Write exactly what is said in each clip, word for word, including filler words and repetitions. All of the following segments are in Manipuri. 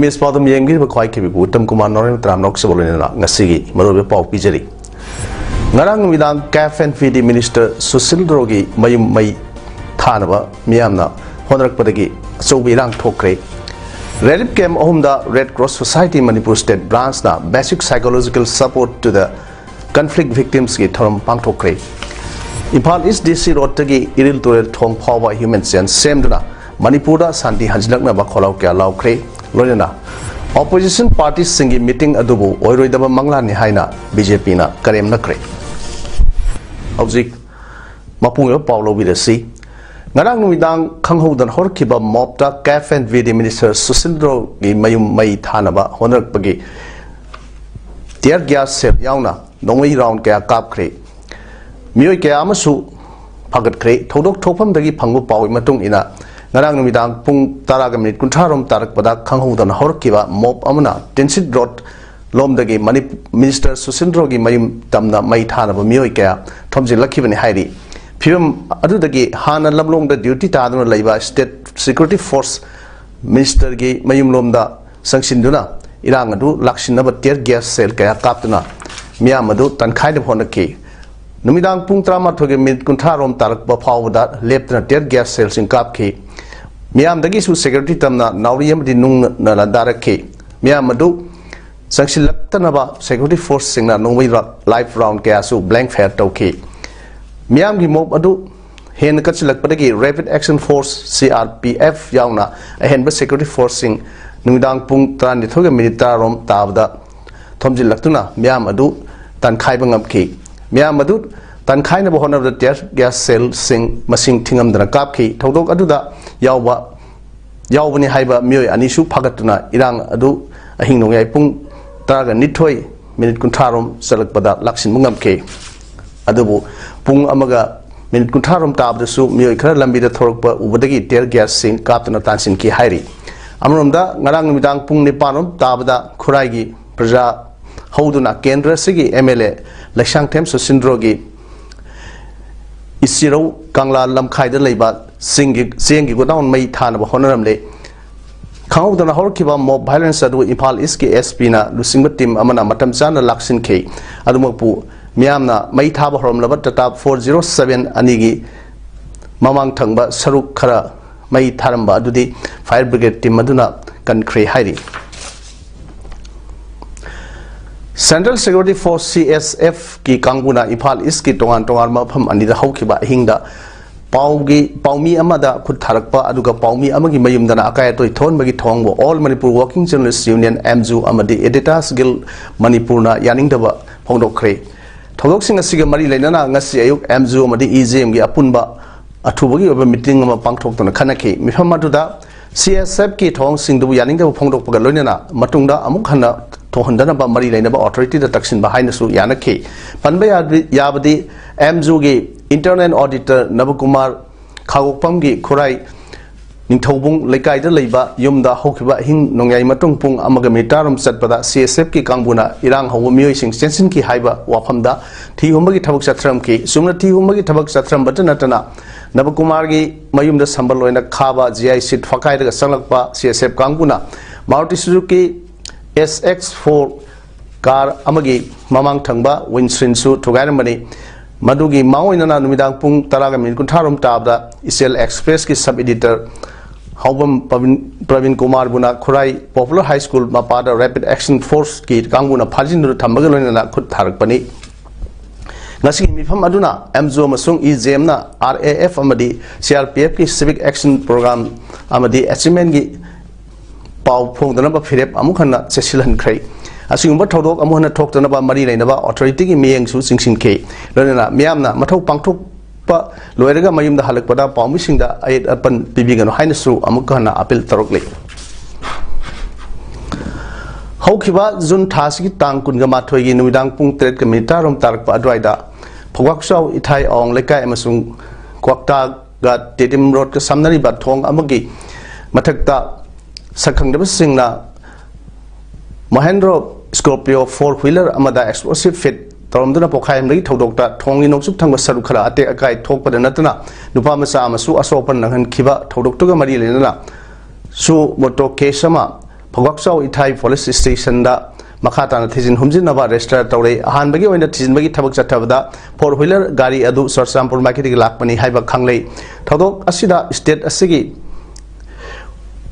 ꯏꯃꯦꯖ ꯄꯥꯎꯗꯝ ꯌꯦꯡꯕꯤꯔꯤꯕ ꯈ꯭ꯋꯥꯏꯈꯤꯕꯤꯕꯨ ꯎꯠꯇꯝ ꯀꯨꯃꯥꯔ ꯅꯣꯔꯦꯟ ꯇꯔꯥꯝꯅ ꯂꯣꯏꯅꯅ ꯉꯁꯤꯒꯤ ꯃꯔꯨꯑꯣꯏꯕ ꯄꯥꯎ ꯄꯤꯖꯔꯤ꯫ ꯉꯔꯥꯡ ꯅꯨꯃꯤꯗꯥꯡ ꯀꯦꯞ ꯑꯦꯟ ꯐꯤꯗꯤ ꯃꯤꯅꯤꯁꯇꯔ ꯁꯨꯁꯤꯜ ꯗ꯭ꯔꯣꯒꯤ ꯃꯌꯨꯝ ꯃꯩ ꯊꯥꯅꯕ ꯃꯤꯌꯥꯝꯅ ꯍꯣꯠꯅꯔꯛꯄꯗꯒꯤ ꯑꯆꯧꯕ ꯏꯔꯥꯡ ꯊꯣꯛꯈ꯭ꯔꯦ꯫ ꯔꯤꯂꯤꯐ ꯀꯦꯝꯞ ꯑꯍꯨꯝꯗ Red Cross Society Manipur state ꯕ꯭ꯔꯥꯟꯁꯅ Basic Psychological Support to the Conflict Victims ꯀꯤ ꯊꯧꯔꯝ ꯄꯥꯡꯊꯣꯛꯈ꯭ꯔꯦ꯫ ꯏꯝꯐꯥꯜ ꯏꯁ ꯗꯤ ꯁꯤ ꯔꯣꯗꯇꯒꯤ ꯏꯔꯤꯜ ꯇꯨꯔꯦꯜ ꯊꯣꯡ ꯐꯥꯎꯕ ꯍ꯭ꯌꯨꯃꯦꯟ ꯆꯦꯟ ꯁꯦꯝꯗꯨꯅ ꯃꯅꯤꯄꯨꯔꯗ ꯁꯥꯟꯇꯤ ꯍꯟꯖꯤꯜꯂꯛꯅꯕ ꯈꯣꯜꯂꯥꯎ ꯀꯌꯥ ꯂꯥꯎꯈ꯭ꯔꯦ꯫ ꯂꯣꯏꯅꯅ ꯑꯣꯄꯣꯖꯤꯁꯟ ꯄꯥꯔꯇꯤꯁꯤꯡꯒꯤ ꯃꯤꯇꯤꯡ ꯑꯗꯨꯕꯨ ꯑꯣꯏꯔꯣꯏꯗꯕ ꯃꯪꯂꯥꯟꯅꯤ ꯍꯥꯏꯅ ꯕꯤ ꯖꯦ ꯄꯤꯅ ꯀꯔꯦꯝꯅꯈ꯭ꯔꯦ꯫ ꯍꯧꯖꯤꯛ ꯃꯄꯨꯡ ꯑꯣꯏꯕ ꯄꯥꯎ ꯂꯧꯕꯤꯔꯁꯤ꯫ ꯉꯔꯥꯡ ꯅꯨꯃꯤꯗꯥꯡ ꯈꯪꯍꯧꯗꯅ ꯍꯧꯔꯛꯈꯤꯕ ꯃꯣꯞꯇ ꯀꯦꯞ ꯑꯦꯟ ꯐꯤꯗꯤ ꯃꯤꯅꯤꯁꯇꯔ ꯁꯨꯁꯤꯜ ꯗ꯭ꯔꯣꯒꯤ ꯃꯌꯨꯝ ꯃꯩ ꯊꯥꯅꯕ ꯍꯣꯠꯅꯔꯛꯄꯒꯤ ꯇꯤꯌꯔ ꯒ꯭ꯌꯥꯁ ꯁꯦꯜ ꯌꯥꯎꯅ ꯅꯣꯡꯃꯩ ꯔꯥꯎꯟ ꯀꯌꯥ ꯀꯥꯞꯈ꯭ꯔꯦ꯫ ꯃꯤꯑꯣꯏ ꯀꯌꯥ ꯑꯃꯁꯨ ꯐꯥꯒꯠꯈ꯭ꯔꯦ꯫ ꯊꯧꯗꯣꯛ ꯊꯣꯛꯐꯝꯗꯒꯤ ꯐꯪꯕ ꯄꯥꯎꯒꯤ ꯃꯇꯨꯡ ꯏꯟꯅ, ꯉꯔꯥꯡ ꯅꯨꯃꯤꯗꯥꯡ ꯄꯨꯡ ꯇꯔꯥꯒ ꯃꯤꯅꯤꯠ ꯀꯨꯟꯊ꯭ꯔꯥ ꯔꯣꯝ ꯇꯥꯔꯛꯄꯗ ꯈꯪꯍꯧꯗꯅ ꯍꯧꯔꯛꯈꯤꯕ ꯃꯣꯞ ꯑꯃꯅ ꯇꯤꯟꯁꯤꯠ ꯔꯣꯗ ꯂꯣꯝꯗꯒꯤ ꯃꯅꯤ-, ꯃꯤꯅꯤꯁꯇꯔ ꯁꯨꯁꯤꯟꯗ꯭ꯔꯣꯒꯤ ꯃꯌꯨꯝ ꯇꯝꯅ ꯃꯩ ꯊꯥꯅꯕ ꯃꯤꯑꯣꯏ ꯀꯌꯥ ꯊꯣꯝꯖꯤꯜꯂꯛꯈꯤꯕꯅꯤ ꯍꯥꯏꯔꯤ꯫ ꯐꯤꯕꯝ ꯑꯗꯨꯗꯒꯤ ꯍꯥꯟꯅ ꯂꯝꯂꯣꯡꯗ ꯗ꯭ꯌꯨꯇꯤ ꯇꯥꯗꯨꯅ ꯂꯩꯕ ꯁ꯭ꯇꯦꯠ ꯁꯦꯀ꯭ꯌꯨꯔꯤꯇꯤ ꯐꯣꯔꯁ ꯃꯤꯅꯤꯁꯇꯔꯒꯤ ꯃꯌꯨꯝꯂꯣꯝꯗ ꯆꯪꯁꯤꯟꯗꯨꯅ ꯏꯔꯥꯡ ꯑꯗꯨ ꯂꯥꯛꯁꯤꯟꯅꯕ ꯇꯤꯌꯔ ꯒ꯭ꯌꯥꯁ ꯁꯦꯜ ꯀꯌꯥ ꯀꯥꯞꯇꯨꯅ ꯃꯤꯌꯥꯝ ꯑꯗꯨ ꯇꯥꯟꯈꯥꯏꯅꯕ ꯍꯣꯠꯅꯈꯤ꯫ ꯅꯨꯃꯤꯗꯥꯡ ꯄꯨꯡ ꯇꯔꯥꯃꯥꯊꯣꯏꯒꯤ ꯃꯤꯅꯤꯠ ꯀꯨꯟꯊ꯭ꯔꯥ ꯔꯣꯝ ꯇꯥꯔꯛꯄ ꯐꯥꯎꯕꯗ ꯂꯦꯞꯇꯅ ꯇꯤꯌꯔ ꯒ꯭ꯌꯥꯁ ꯁꯦꯜꯁꯤꯡ ꯀꯥꯞꯈꯤ꯫ ꯃꯤꯌꯥꯝꯗꯒꯤꯁꯨ ꯁꯦꯀ꯭ꯌꯨꯔꯤꯇꯤ ꯇꯝꯅ ꯅꯥꯎꯔꯤ ꯑꯃꯗꯤ ꯅꯨꯡꯅ ꯂꯥꯟꯗꯥꯔꯛꯈꯤ꯫ ꯃꯤꯌꯥꯝ ꯑꯗꯨ ꯆꯪꯁꯤꯜꯂꯛꯇꯅꯕ ꯁꯦꯀ꯭ꯌꯨꯔꯤꯇꯤ ꯐꯣꯔꯁꯁꯤꯡꯅ ꯅꯣꯡꯃꯩ ꯔ-, ꯂꯥꯏꯐ ꯔꯥꯎꯟ ꯀꯌꯥꯁꯨ ꯕ꯭ꯂꯦꯡ ꯐꯥꯌꯔ ꯇꯧꯈꯤ꯫ ꯃꯤꯌꯥꯝꯒꯤ ꯃꯣꯞ ꯑꯗꯨ ꯍꯦꯟꯅ ꯀꯟꯁꯤꯜꯂꯛꯄꯗꯒꯤ rapid action force, C R P F, ꯌꯥꯎꯅ ꯑꯍꯦꯟꯕ ꯁꯦꯀ꯭ꯌꯨꯔꯤꯇꯤ ꯐꯣꯔꯁꯁꯤꯡ ꯅꯨꯃꯤꯗꯥꯡ ꯄꯨꯡ ꯇꯔꯥꯅꯤꯊꯣꯏꯒ ꯃꯤꯅꯤꯠ ꯇꯔꯥ ꯔꯣꯝ ꯇꯥꯕꯗ ꯊꯣꯝꯖꯤꯜꯂꯛꯇꯨꯅ ꯃꯤꯌꯥꯝ ꯑꯗꯨ ꯇꯥꯟꯈꯥꯏꯕ ꯉꯝꯈꯤ꯫ ꯃꯤꯌꯥꯝ ꯑꯗꯨ ꯇꯥꯟꯈꯥꯏꯅꯕ ꯍꯣꯠꯅꯕꯗ tear gas shellꯁꯤꯡ ꯃꯁꯤꯡ ꯊꯤꯉꯝꯗꯅ ꯀꯥꯞꯈꯤ꯫ ꯊꯧꯗꯣꯛ ꯑꯗꯨꯗ ꯌꯥꯎꯕ ꯌꯥꯎꯕꯅꯤ ꯍꯥꯏꯕ ꯃꯤꯑꯣꯏ ꯑꯅꯤꯁꯨ ꯐꯥꯒꯠꯇꯨꯅ ꯏꯔꯥꯡ ꯑꯗꯨ ꯑꯍꯤꯡ ꯅꯣꯡꯌꯥꯏ ꯄꯨꯡ ꯇꯔꯥꯒ ꯅꯤꯊꯣꯏ ꯃꯤꯅꯤꯠ ꯀꯨꯟꯊ꯭ꯔꯥ ꯔꯣꯝ ꯆꯠꯂꯛꯄꯗ ꯂꯥꯛꯁꯤꯟꯕ ꯉꯝꯈꯤ꯫ ꯑꯗꯨꯕꯨ ꯄꯨꯡ ꯑꯃꯒ ꯃꯤꯅꯤꯠ ꯀꯨꯟꯊ꯭ꯔꯥ ꯔꯣꯝ ꯇꯥꯕꯗꯁꯨ ꯃꯤꯑꯣꯏ ꯈꯔ ꯂꯝꯕꯤꯗ ꯊꯣꯔꯛꯄ ꯎꯕꯗꯒꯤ tear gasꯁꯤꯡ ꯀꯥꯞꯇꯨꯅ ꯇꯥꯟꯁꯤꯟꯈꯤ ꯍꯥꯏꯔꯤ꯫ ꯑꯃꯔꯣꯝꯗ ꯉꯔꯥꯡ ꯅꯨꯃꯤꯗꯥꯡ ꯄꯨꯡ ꯅꯤꯄꯥꯟ ꯔꯣꯝ ꯇꯥꯕꯗ ꯈꯨꯔꯥꯏꯒꯤ ꯄ꯭ꯔꯖꯥ ꯍꯧꯗꯨꯅ ꯀꯦꯟꯗ꯭ꯔ ꯑꯁꯤꯒꯤ MLA ꯂꯩꯁꯥꯡꯊꯦꯝ ꯁꯨꯁꯤꯟꯗ꯭ꯔꯣꯒꯤ ꯏꯆꯤꯔꯧ ꯀꯪꯂꯥ ꯂꯝꯈꯥꯏꯗ ꯂꯩꯕ ꯆꯤꯡꯒꯤ, ꯆꯦꯡꯒꯤ godown ꯃꯩ ꯊꯥꯅꯕ ꯍꯣꯠꯅꯔꯝꯂꯦ꯫ ꯈꯪꯍꯧꯗꯅ ꯍꯧꯔꯛꯈꯤꯕ mob violence ꯑꯗꯨ ꯏꯝꯐꯥꯜ ꯏꯁꯀꯤ SPꯅ ꯂꯨꯆꯤꯡꯕ team ꯑꯃꯅ ꯃꯇꯝ ꯆꯥꯅ ꯂꯥꯛꯁꯤꯟꯈꯤ꯫ ꯑꯗꯨꯃꯛꯄꯨ ꯃꯤꯌꯥꯝꯅ ꯃꯩ ꯊꯥꯕ ꯍꯧꯔꯝꯂꯕ Tata four zero seven ꯑꯅꯤꯒꯤ ꯃꯃꯥꯡ ꯊꯪꯕ ꯁꯔꯨꯛ ꯈꯔ ꯃꯩ ꯊꯥꯔꯝꯕ ꯑꯗꯨꯗꯤ fire brigade team ꯑꯗꯨꯅ ꯀꯟꯈ꯭ꯔꯦ ꯍꯥꯏꯔꯤ꯫ Central Security Force CSFꯀꯤ ꯀꯥꯡꯕꯨꯅ ꯏꯝꯐꯥꯜ ꯏꯁꯀꯤ ꯇꯣꯉꯥꯟ ꯇꯣꯉꯥꯟꯕ ꯃꯐꯝ ꯑꯅꯤꯗ ꯍꯧꯈꯤꯕ ꯑꯍꯤꯡꯗ ꯄꯥꯎꯒꯤ, ꯄꯥꯎꯃꯤ ꯑꯃꯗ ꯈꯨꯠ ꯊꯥꯔꯛꯄ ꯑꯗꯨꯒ ꯄꯥꯎꯃꯤ ꯑꯃꯒꯤ ꯃꯌꯨꯝꯗꯅ ꯑꯀꯥꯏ ꯑꯇꯣꯏ ꯊꯣꯛꯍꯟꯕꯒꯤ ꯊꯧꯑꯣꯡꯕꯨ All Manipur Working Journalist Union, AMJU, ꯑꯃꯗꯤ Editors Guild ꯃꯅꯤꯄꯨꯔꯅ ꯌꯥꯅꯤꯡꯗꯕ ꯐꯣꯡꯗꯣꯛꯈ꯭ꯔꯦ꯫ ꯊꯧꯗꯣꯛꯁꯤꯡ ꯑꯁꯤꯒ ꯃꯔꯤ ꯂꯩꯅꯅ ꯉꯁꯤ ꯑꯌꯨꯛ AMJU ꯑꯃꯗꯤ EJMꯒꯤ ꯑꯄꯨꯟꯕ ꯑꯊꯨꯕꯒꯤ ꯑꯣꯏꯕ meeting ꯑꯃ ꯄꯥꯡꯊꯣꯛꯇꯨꯅ ꯈꯟꯅꯈꯤ꯫ ꯃꯤꯐꯝ ꯑꯗꯨꯗ CSFꯀꯤ ꯊꯧꯑꯣꯡꯁꯤꯡꯗꯨꯕꯨ ꯌꯥꯅꯤꯡꯗꯕ ꯐꯣꯡꯗꯣꯛꯄꯒ ꯂꯣꯏꯅꯅ ꯃꯇꯨꯡꯗ ꯑꯃꯨꯛ ꯍꯟꯅ ꯊꯣꯛꯍꯟꯗꯅꯕ ꯃꯔꯤ ꯂꯩꯅꯕ authorityꯗ ꯇꯛꯁꯤꯟꯕ ꯍꯥꯏꯅꯁꯨ ꯌꯥꯅꯈꯤ꯫ ꯄꯟꯕ ꯌꯥꯕꯗꯤ, ꯌꯥꯕꯗꯤ AMJUꯒꯤ internal auditor ꯅꯕꯀꯨꯃꯥꯔ ꯈꯥꯒꯣꯛꯄꯝꯒꯤ ꯈꯨꯔꯥꯏ ꯅꯤꯡꯊꯧꯕꯨꯡ ꯂꯩꯀꯥꯏꯗ ꯂꯩꯕ ꯌꯨꯝꯗ ꯍꯧꯈꯤꯕ ꯑꯍꯤꯡ ꯅꯣꯡꯌꯥꯏ ꯃꯇꯨꯡ ꯄꯨꯡ ꯑꯃꯒ ꯃꯤꯅꯤꯠ ꯇꯔꯥꯔꯣꯝ ꯆꯠꯄꯗ CSFꯀꯤ ꯀꯥꯡꯕꯨꯅ ꯏꯔꯥꯡ ꯍꯧꯕ ꯃꯤꯑꯣꯏꯁꯤꯡ ꯆꯦꯟꯁꯤꯟꯈꯤ ꯍꯥꯏꯕ ꯋꯥꯐꯝꯗ ꯊꯤ ꯍꯨꯝꯕꯒꯤ ꯊꯕꯛ ꯆꯠꯊꯔꯝꯈꯤ꯫ ꯆꯨꯝꯅ ꯊꯤ ꯍꯨꯝꯕꯒꯤ ꯊꯕꯛ ꯆꯠꯊꯔꯝꯕꯇ ꯅꯠꯇꯅ ꯅꯕꯀꯨꯃꯥꯔꯒꯤ ꯃꯌꯨꯝꯗ ꯁꯝꯕꯜ ꯑꯣꯏꯅ ꯈꯥꯕ GI sheet ꯐꯛꯀꯥꯏꯔꯒ ꯆꯪꯂꯛꯄ CSF ꯀꯥꯡꯕꯨꯅ Maruti Suzuki SX four car ꯑꯃꯒꯤ ꯃꯃꯥꯡ ꯊꯪꯕ windscreenꯁꯨ ꯊꯨꯒꯥꯏꯔꯝꯕꯅꯤ꯫ ꯃꯗꯨꯒꯤ ꯃꯥꯡꯑꯣꯏꯅꯅ ꯅꯨꯃꯤꯗꯥꯡ ꯄꯨꯡ ꯇꯔꯥꯒ ꯃꯤꯅꯤꯠ ꯀꯨꯟꯊ꯭ꯔꯥ ꯔꯣꯝ ꯇꯥꯕꯗ ꯏꯆꯦꯜ Expressꯀꯤ sub editor ꯍꯥꯎꯕꯝ ꯄ꯭ꯔꯕꯤꯟ, ꯄ꯭ꯔꯕꯤꯟ ꯀꯨꯃꯥꯔꯕꯨꯅ ꯈꯨꯔꯥꯏ Popular High School ꯃꯄꯥꯗ Rapid Action Forceꯀꯤ ꯀꯥꯡꯕꯨꯅ ꯐꯥꯖꯤꯟꯗꯨꯅ ꯊꯝꯕꯒ ꯂꯣꯏꯅꯅ ꯈꯨꯠ ꯊꯥꯔꯛꯄꯅꯤ꯫ ꯉꯁꯤꯒꯤ ꯃꯤꯐꯝ ꯑꯗꯨꯅ AMJU ꯑꯃꯁꯨꯡ EJMꯅ RAF ꯑꯃꯗꯤ CRPFꯀꯤ Civic Action Program ꯑꯃꯗꯤ achievementꯀꯤ ꯄꯥꯎ ꯐꯣꯡꯗꯅꯕ ꯐꯤꯔꯦꯞ ꯑꯃꯨꯛ ꯍꯟꯅ ꯆꯦꯠꯁꯤꯜꯍꯟꯈ꯭ꯔꯦ꯫ ꯑꯁꯤꯒꯨꯝꯕ ꯊꯧꯗꯣꯛ ꯑꯃꯨꯛ ꯍꯟꯅ ꯊꯣꯛꯇꯅꯕ ꯃꯔꯤ ꯂꯩꯅꯕ ꯑꯣꯊꯣꯔꯤꯇꯤꯒꯤ ꯃꯤꯠꯌꯦꯡꯁꯨ ꯆꯤꯡꯁꯤꯟꯈꯤ꯫ ꯂꯣꯏꯅꯅ ꯃꯤꯌꯥꯝꯅ ꯃꯊꯧ ꯄꯥꯡꯊꯣꯛꯄ ꯂꯣꯏꯔꯒ ꯃꯌꯨꯝꯗ ꯍꯜꯂꯛꯄꯗ ꯄꯥꯎꯃꯤꯁꯤꯡꯗ ꯑꯌꯦꯠ ꯑꯄꯟ ꯄꯤꯕꯤꯒꯅꯨ ꯍꯥꯏꯅꯁꯨ ꯑꯃꯨꯛ ꯍꯟꯅ ꯑꯄꯤꯜ ꯇꯧꯔꯛꯂꯤ꯫ ꯍꯧꯈꯤꯕ ꯖꯨꯟ ꯊꯥ ꯑꯁꯤꯒꯤ ꯇꯥꯡ ꯀꯨꯟꯒ ꯃꯥꯊꯣꯏꯒꯤ ꯅꯨꯃꯤꯗꯥꯡ ꯄꯨꯡ ꯇꯔꯦꯠꯀ ꯃꯤꯅꯤꯠ ꯇꯔꯥꯔꯣꯝ ꯇꯥꯔꯛꯄ ꯑꯗꯨꯋꯥꯏꯗ ꯐꯧꯕꯥꯛꯆꯥꯎ ꯏꯊꯥꯏ ꯑꯋꯥꯡ ꯂꯩꯀꯥꯏ ꯑꯃꯁꯨꯡ ꯀ꯭ꯋꯥꯛꯇꯥꯒ ꯇꯦꯗꯤꯝ ꯔꯣꯗꯀ ꯁꯝꯅꯔꯤꯕ ꯊꯣꯡ ꯑꯃꯒꯤ ꯃꯊꯛꯇ ꯁꯛꯈꯪꯗꯕꯁꯤꯡꯅ ꯃꯣꯍꯦꯟꯗ꯭ꯔꯣ ꯁ꯭ꯀꯣꯔꯄꯤꯌꯣ ꯐꯣꯔ ꯋꯤꯂꯔ ꯑꯃꯗ ꯑꯦꯛꯁꯄ꯭ꯂꯣꯁꯤꯚ ꯐꯤꯠ ꯇꯧꯔꯝꯗꯨꯅ ꯄꯣꯈꯥꯏꯍꯟꯕꯒꯤ ꯊꯧꯗꯣꯛꯇ ꯊꯣꯡꯒꯤ ꯅꯣꯡꯆꯨꯞ ꯊꯪꯕ ꯁꯔꯨꯛ ꯈꯔ ꯑꯇꯦꯛ ꯑꯀꯥꯏ ꯊꯣꯛꯄꯗ ꯅꯠꯇꯅ ꯅꯨꯄꯥ ꯃꯆꯥ ꯑꯃꯁꯨ ꯑꯁꯣꯛ ꯑꯄꯟ ꯅꯪꯍꯟꯈꯤꯕ ꯊꯧꯗꯣꯛꯇꯨꯒ ꯃꯔꯤ ꯂꯩꯅꯅ ꯁꯨ ꯃꯣꯇꯣ ꯀꯦꯁ ꯑꯃ ꯐꯧꯕꯥꯛꯆꯥꯎ ꯏꯊꯥꯏ ꯄꯨꯂꯤꯁ ꯁ꯭ꯇꯦꯁꯟꯗ ꯃꯈꯥ ꯇꯥꯅ ꯊꯤꯖꯤꯟ ꯍꯨꯝꯖꯤꯟꯅꯕ ꯔꯦꯖꯤꯁꯇꯔ ꯇꯧꯔꯦ꯫ ꯑꯍꯥꯟꯕꯒꯤ ꯑꯣꯏꯅ ꯊꯤꯖꯤꯟꯕꯒꯤ ꯊꯕꯛ ꯆꯠꯊꯕꯗ ꯐꯣꯔ ꯋꯤꯂꯔ ꯒꯥꯔꯤ ꯑꯗꯨ ꯆꯨꯔꯆꯥꯟꯄꯨꯔ ꯃꯥꯏꯀꯩꯗꯒꯤ ꯂꯥꯛꯄꯅꯤ ꯍꯥꯏꯕ ꯈꯪꯂꯦ꯫ ꯊꯧꯗꯣꯛ ꯑꯁꯤꯗ ꯁ꯭ꯇꯦꯠ ꯑꯁꯤꯒꯤ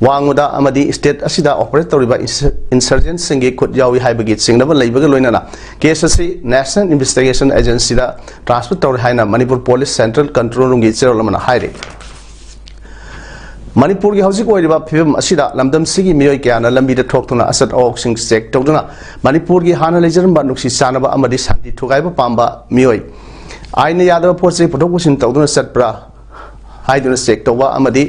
ꯋꯥꯡꯃꯗ ꯑꯃꯗꯤ ꯁ꯭ꯇꯦꯠ ꯑꯁꯤꯗ ꯑꯣꯄꯔꯦꯠ ꯇꯧꯔꯤꯕ ꯏꯟꯁ-, ꯏꯟꯁꯔꯖꯦꯟꯠꯁꯤꯡꯒꯤ ꯈꯨꯠ ꯌꯥꯎꯏ ꯍꯥꯏꯕꯒꯤ ꯆꯤꯡꯅꯕ ꯂꯩꯕꯒ ꯂꯣꯏꯅꯅ ꯀꯦꯁ ꯑꯁꯤ ꯅꯦꯁꯅꯦꯜ ꯏꯟꯚꯦꯁꯇꯤꯒꯦꯁꯟ ꯑꯦꯖꯦꯟꯁꯤꯗ ꯇ꯭ꯔꯥꯟꯁꯐꯔ ꯇꯧꯔꯦ ꯍꯥꯏꯅ ꯃꯅꯤꯄꯨꯔ ꯄꯨꯂꯤꯁ ꯁꯦꯟꯇ꯭ꯔꯦꯜ ꯀꯟꯇ꯭ꯔꯣꯜ ꯔꯨꯝꯒꯤ ꯆꯦꯔꯣꯜ ꯑꯃꯅ ꯍꯥꯏꯔꯤ꯫ ꯃꯅꯤꯄꯨꯔꯒꯤ ꯍꯧꯖꯤꯛ ꯑꯣꯏꯔꯤꯕ ꯐꯤꯕꯝ ꯑꯁꯤꯗ ꯂꯝꯗꯝꯁꯤꯒꯤ ꯃꯤꯑꯣꯏ ꯀꯌꯥꯅ ꯂꯝꯕꯤꯗ ꯊꯣꯛꯇꯨꯅ ꯑꯁꯠ ꯑꯋꯣꯛꯁꯤꯡ ꯆꯦꯛ ꯇꯧꯗꯨꯅ ꯃꯅꯤꯄꯨꯔꯒꯤ ꯍꯥꯟꯅ ꯂꯩꯖꯔꯝꯕ ꯅꯨꯡꯁꯤ ꯆꯥꯟꯅꯕ ꯑꯃꯗꯤ ꯁꯥꯟꯇꯤ ꯊꯨꯒꯥꯏꯕ ꯄꯥꯝꯕ ꯃꯤꯑꯣꯏ ꯑꯥꯏꯟꯅ ꯌꯥꯗꯕ ꯄꯣꯠ ꯆꯩ ꯄꯨꯊꯣꯛ ꯄꯨꯁꯤꯟ ꯇꯧꯗꯨꯅ ꯆꯠꯄ꯭ꯔꯥ ꯍꯥꯏꯗꯨꯅ ꯆꯦꯛ ꯇꯧꯕ ꯑꯃꯗꯤ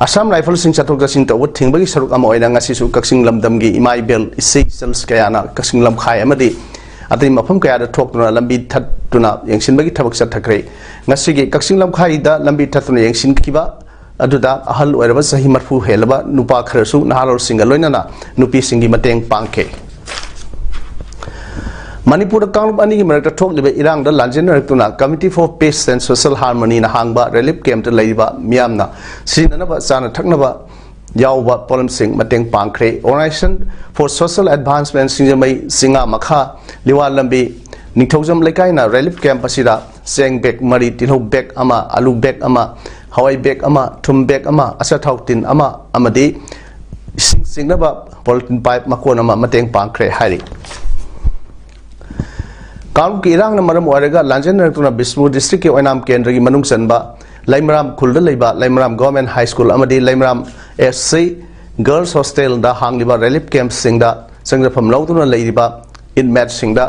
ꯑꯁꯥꯝ ꯔꯥꯏꯐꯜꯁꯤꯡ ꯆꯠꯊꯣꯛ ꯆꯠꯁꯤꯟ ꯇꯧꯕ ꯊꯤꯡꯕꯒꯤ ꯁꯔꯨꯛ ꯑꯃ ꯑꯣꯏꯅ ꯉꯁꯤꯁꯨ ꯀꯛꯆꯤꯡ ꯂꯝꯗꯝꯒꯤ ꯏꯃꯥ ꯏꯕꯦꯜ ꯏꯆꯦ ꯏꯆꯜ ꯀꯌꯥꯅ ꯀꯛꯆꯤꯡ ꯂꯝꯈꯥꯏ ꯑꯃꯗꯤ ꯑꯇꯩ ꯃꯐꯝ ꯀꯌꯥꯗ ꯊꯣꯛꯇꯨꯅ ꯂꯝꯕꯤ ꯊꯠꯇꯨꯅ ꯌꯦꯡꯁꯤꯟꯕꯒꯤ ꯊꯕꯛ ꯆꯠꯊꯈ꯭ꯔꯦ꯫ ꯉꯁꯤꯒꯤ ꯀꯛꯆꯤꯡ ꯂꯝꯈꯥꯏꯗ ꯂꯝꯕꯤ ꯊꯠꯇꯨꯅ ꯌꯦꯡꯁꯤꯟꯈꯤꯕ ꯑꯗꯨꯗ ꯑꯍꯜ ꯑꯣꯏꯔꯕ ꯆꯍꯤ ꯃꯔꯤꯐꯨ ꯍꯦꯜꯂꯕ ꯅꯨꯄꯥ ꯈꯔꯁꯨ ꯅꯍꯥꯔꯣꯜꯁꯤꯡꯒ ꯂꯣꯏꯅꯅ ꯅꯨꯄꯤꯁꯤꯡꯒꯤ ꯃꯇꯦꯡ ꯄꯥꯡꯈꯤ꯫ ꯃꯅꯤꯄꯨꯔꯗ ꯀꯥꯡꯂꯨꯞ ꯑꯅꯤꯒꯤ ꯃꯔꯛꯇ ꯊꯣꯛꯂꯤꯕ ꯏꯔꯥꯡꯗ ꯂꯥꯟꯖꯦꯟꯅꯔꯛꯇꯨꯅ Committee for Peace and Social Harmony ꯅ ꯍꯥꯡꯕ ꯔꯤꯂꯤꯐ ꯀꯦꯝꯞꯇ ꯂꯩꯔꯤꯕ ꯃꯤꯌꯥꯝꯅ ꯁꯤꯖꯤꯟꯅꯅꯕ ꯆꯥꯅ ꯊꯛꯅꯕ ꯌꯥꯎꯕ ꯄꯣꯠꯂꯝꯁꯤꯡ ꯃꯇꯦꯡ ꯄꯥꯡꯈ꯭ꯔꯦ꯫ Organisation for Social Advancement ꯁꯤꯡꯖꯃꯩ ꯆꯤꯉꯥ ꯃꯈꯥ ꯂꯤꯋꯥ ꯂꯝꯕꯤ ꯅꯤꯡꯊꯧꯖꯝ ꯂꯩꯀꯥꯏꯅ ꯔꯤꯂꯤꯐ ꯀꯦꯝꯞ ꯑꯁꯤꯗ ꯆꯦꯡ ꯕꯦꯒ ꯃꯔꯤ, ꯇꯤꯜꯍꯧ ꯕꯦꯒ ꯑꯃ, ꯑꯂꯨ ꯕꯦꯒ ꯑꯃ, ꯍꯋꯥꯏ ꯕꯦꯒ ꯑꯃ, ꯊꯨꯝ ꯕꯦꯒ ꯑꯃ, ꯑꯆꯥꯊꯥꯎ ꯇꯤꯟ ꯑꯃ ꯑꯃꯗꯤ ꯏꯁꯤꯡ ꯆꯤꯡꯅꯕ ꯄꯣꯂꯤꯊꯤꯟ ꯄꯥꯏꯞ ꯃꯀꯣꯟ ꯑꯃ ꯃꯇꯦꯡ ꯄꯥꯡꯈ꯭ꯔꯦ ꯍꯥꯏꯔꯤ꯫ ꯀꯥꯡꯂꯨꯞꯀꯤ ꯏꯔꯥꯡꯅ ꯃꯔꯝ ꯑꯣꯏꯔꯒ ꯂꯥꯟꯖꯦꯟꯅꯔꯛꯇꯨꯅ ꯕꯤꯁꯅꯨꯄꯨꯔ ꯗꯤꯁꯇ꯭ꯔꯤꯛꯀꯤ ꯑꯣꯏꯅꯥꯝ ꯀꯦꯟꯗ꯭ꯔꯒꯤ ꯃꯅꯨꯡ ꯆꯟꯕ ꯂꯩꯃꯔꯥꯝ ꯈꯨꯜꯗ ꯂꯩꯕ ꯂꯩꯃꯔꯥꯝ ꯒꯚꯔꯟꯃꯦꯟꯠ ꯍꯥꯏ ꯁ꯭ꯀꯨꯜ ꯑꯃꯗꯤ ꯂꯩꯃꯔꯥꯝ ꯑꯦꯁ ꯁꯤ ꯒꯔꯜꯁ ꯍꯣꯁꯇꯦꯜꯗ ꯍꯥꯡꯂꯤꯕ ꯔꯤꯂꯤꯐ ꯀꯦꯝꯞꯁꯤꯡꯗ ꯆꯪꯖꯐꯝ ꯂꯧꯗꯨꯅ ꯂꯩꯔꯤꯕ inmateꯁꯤꯡꯗ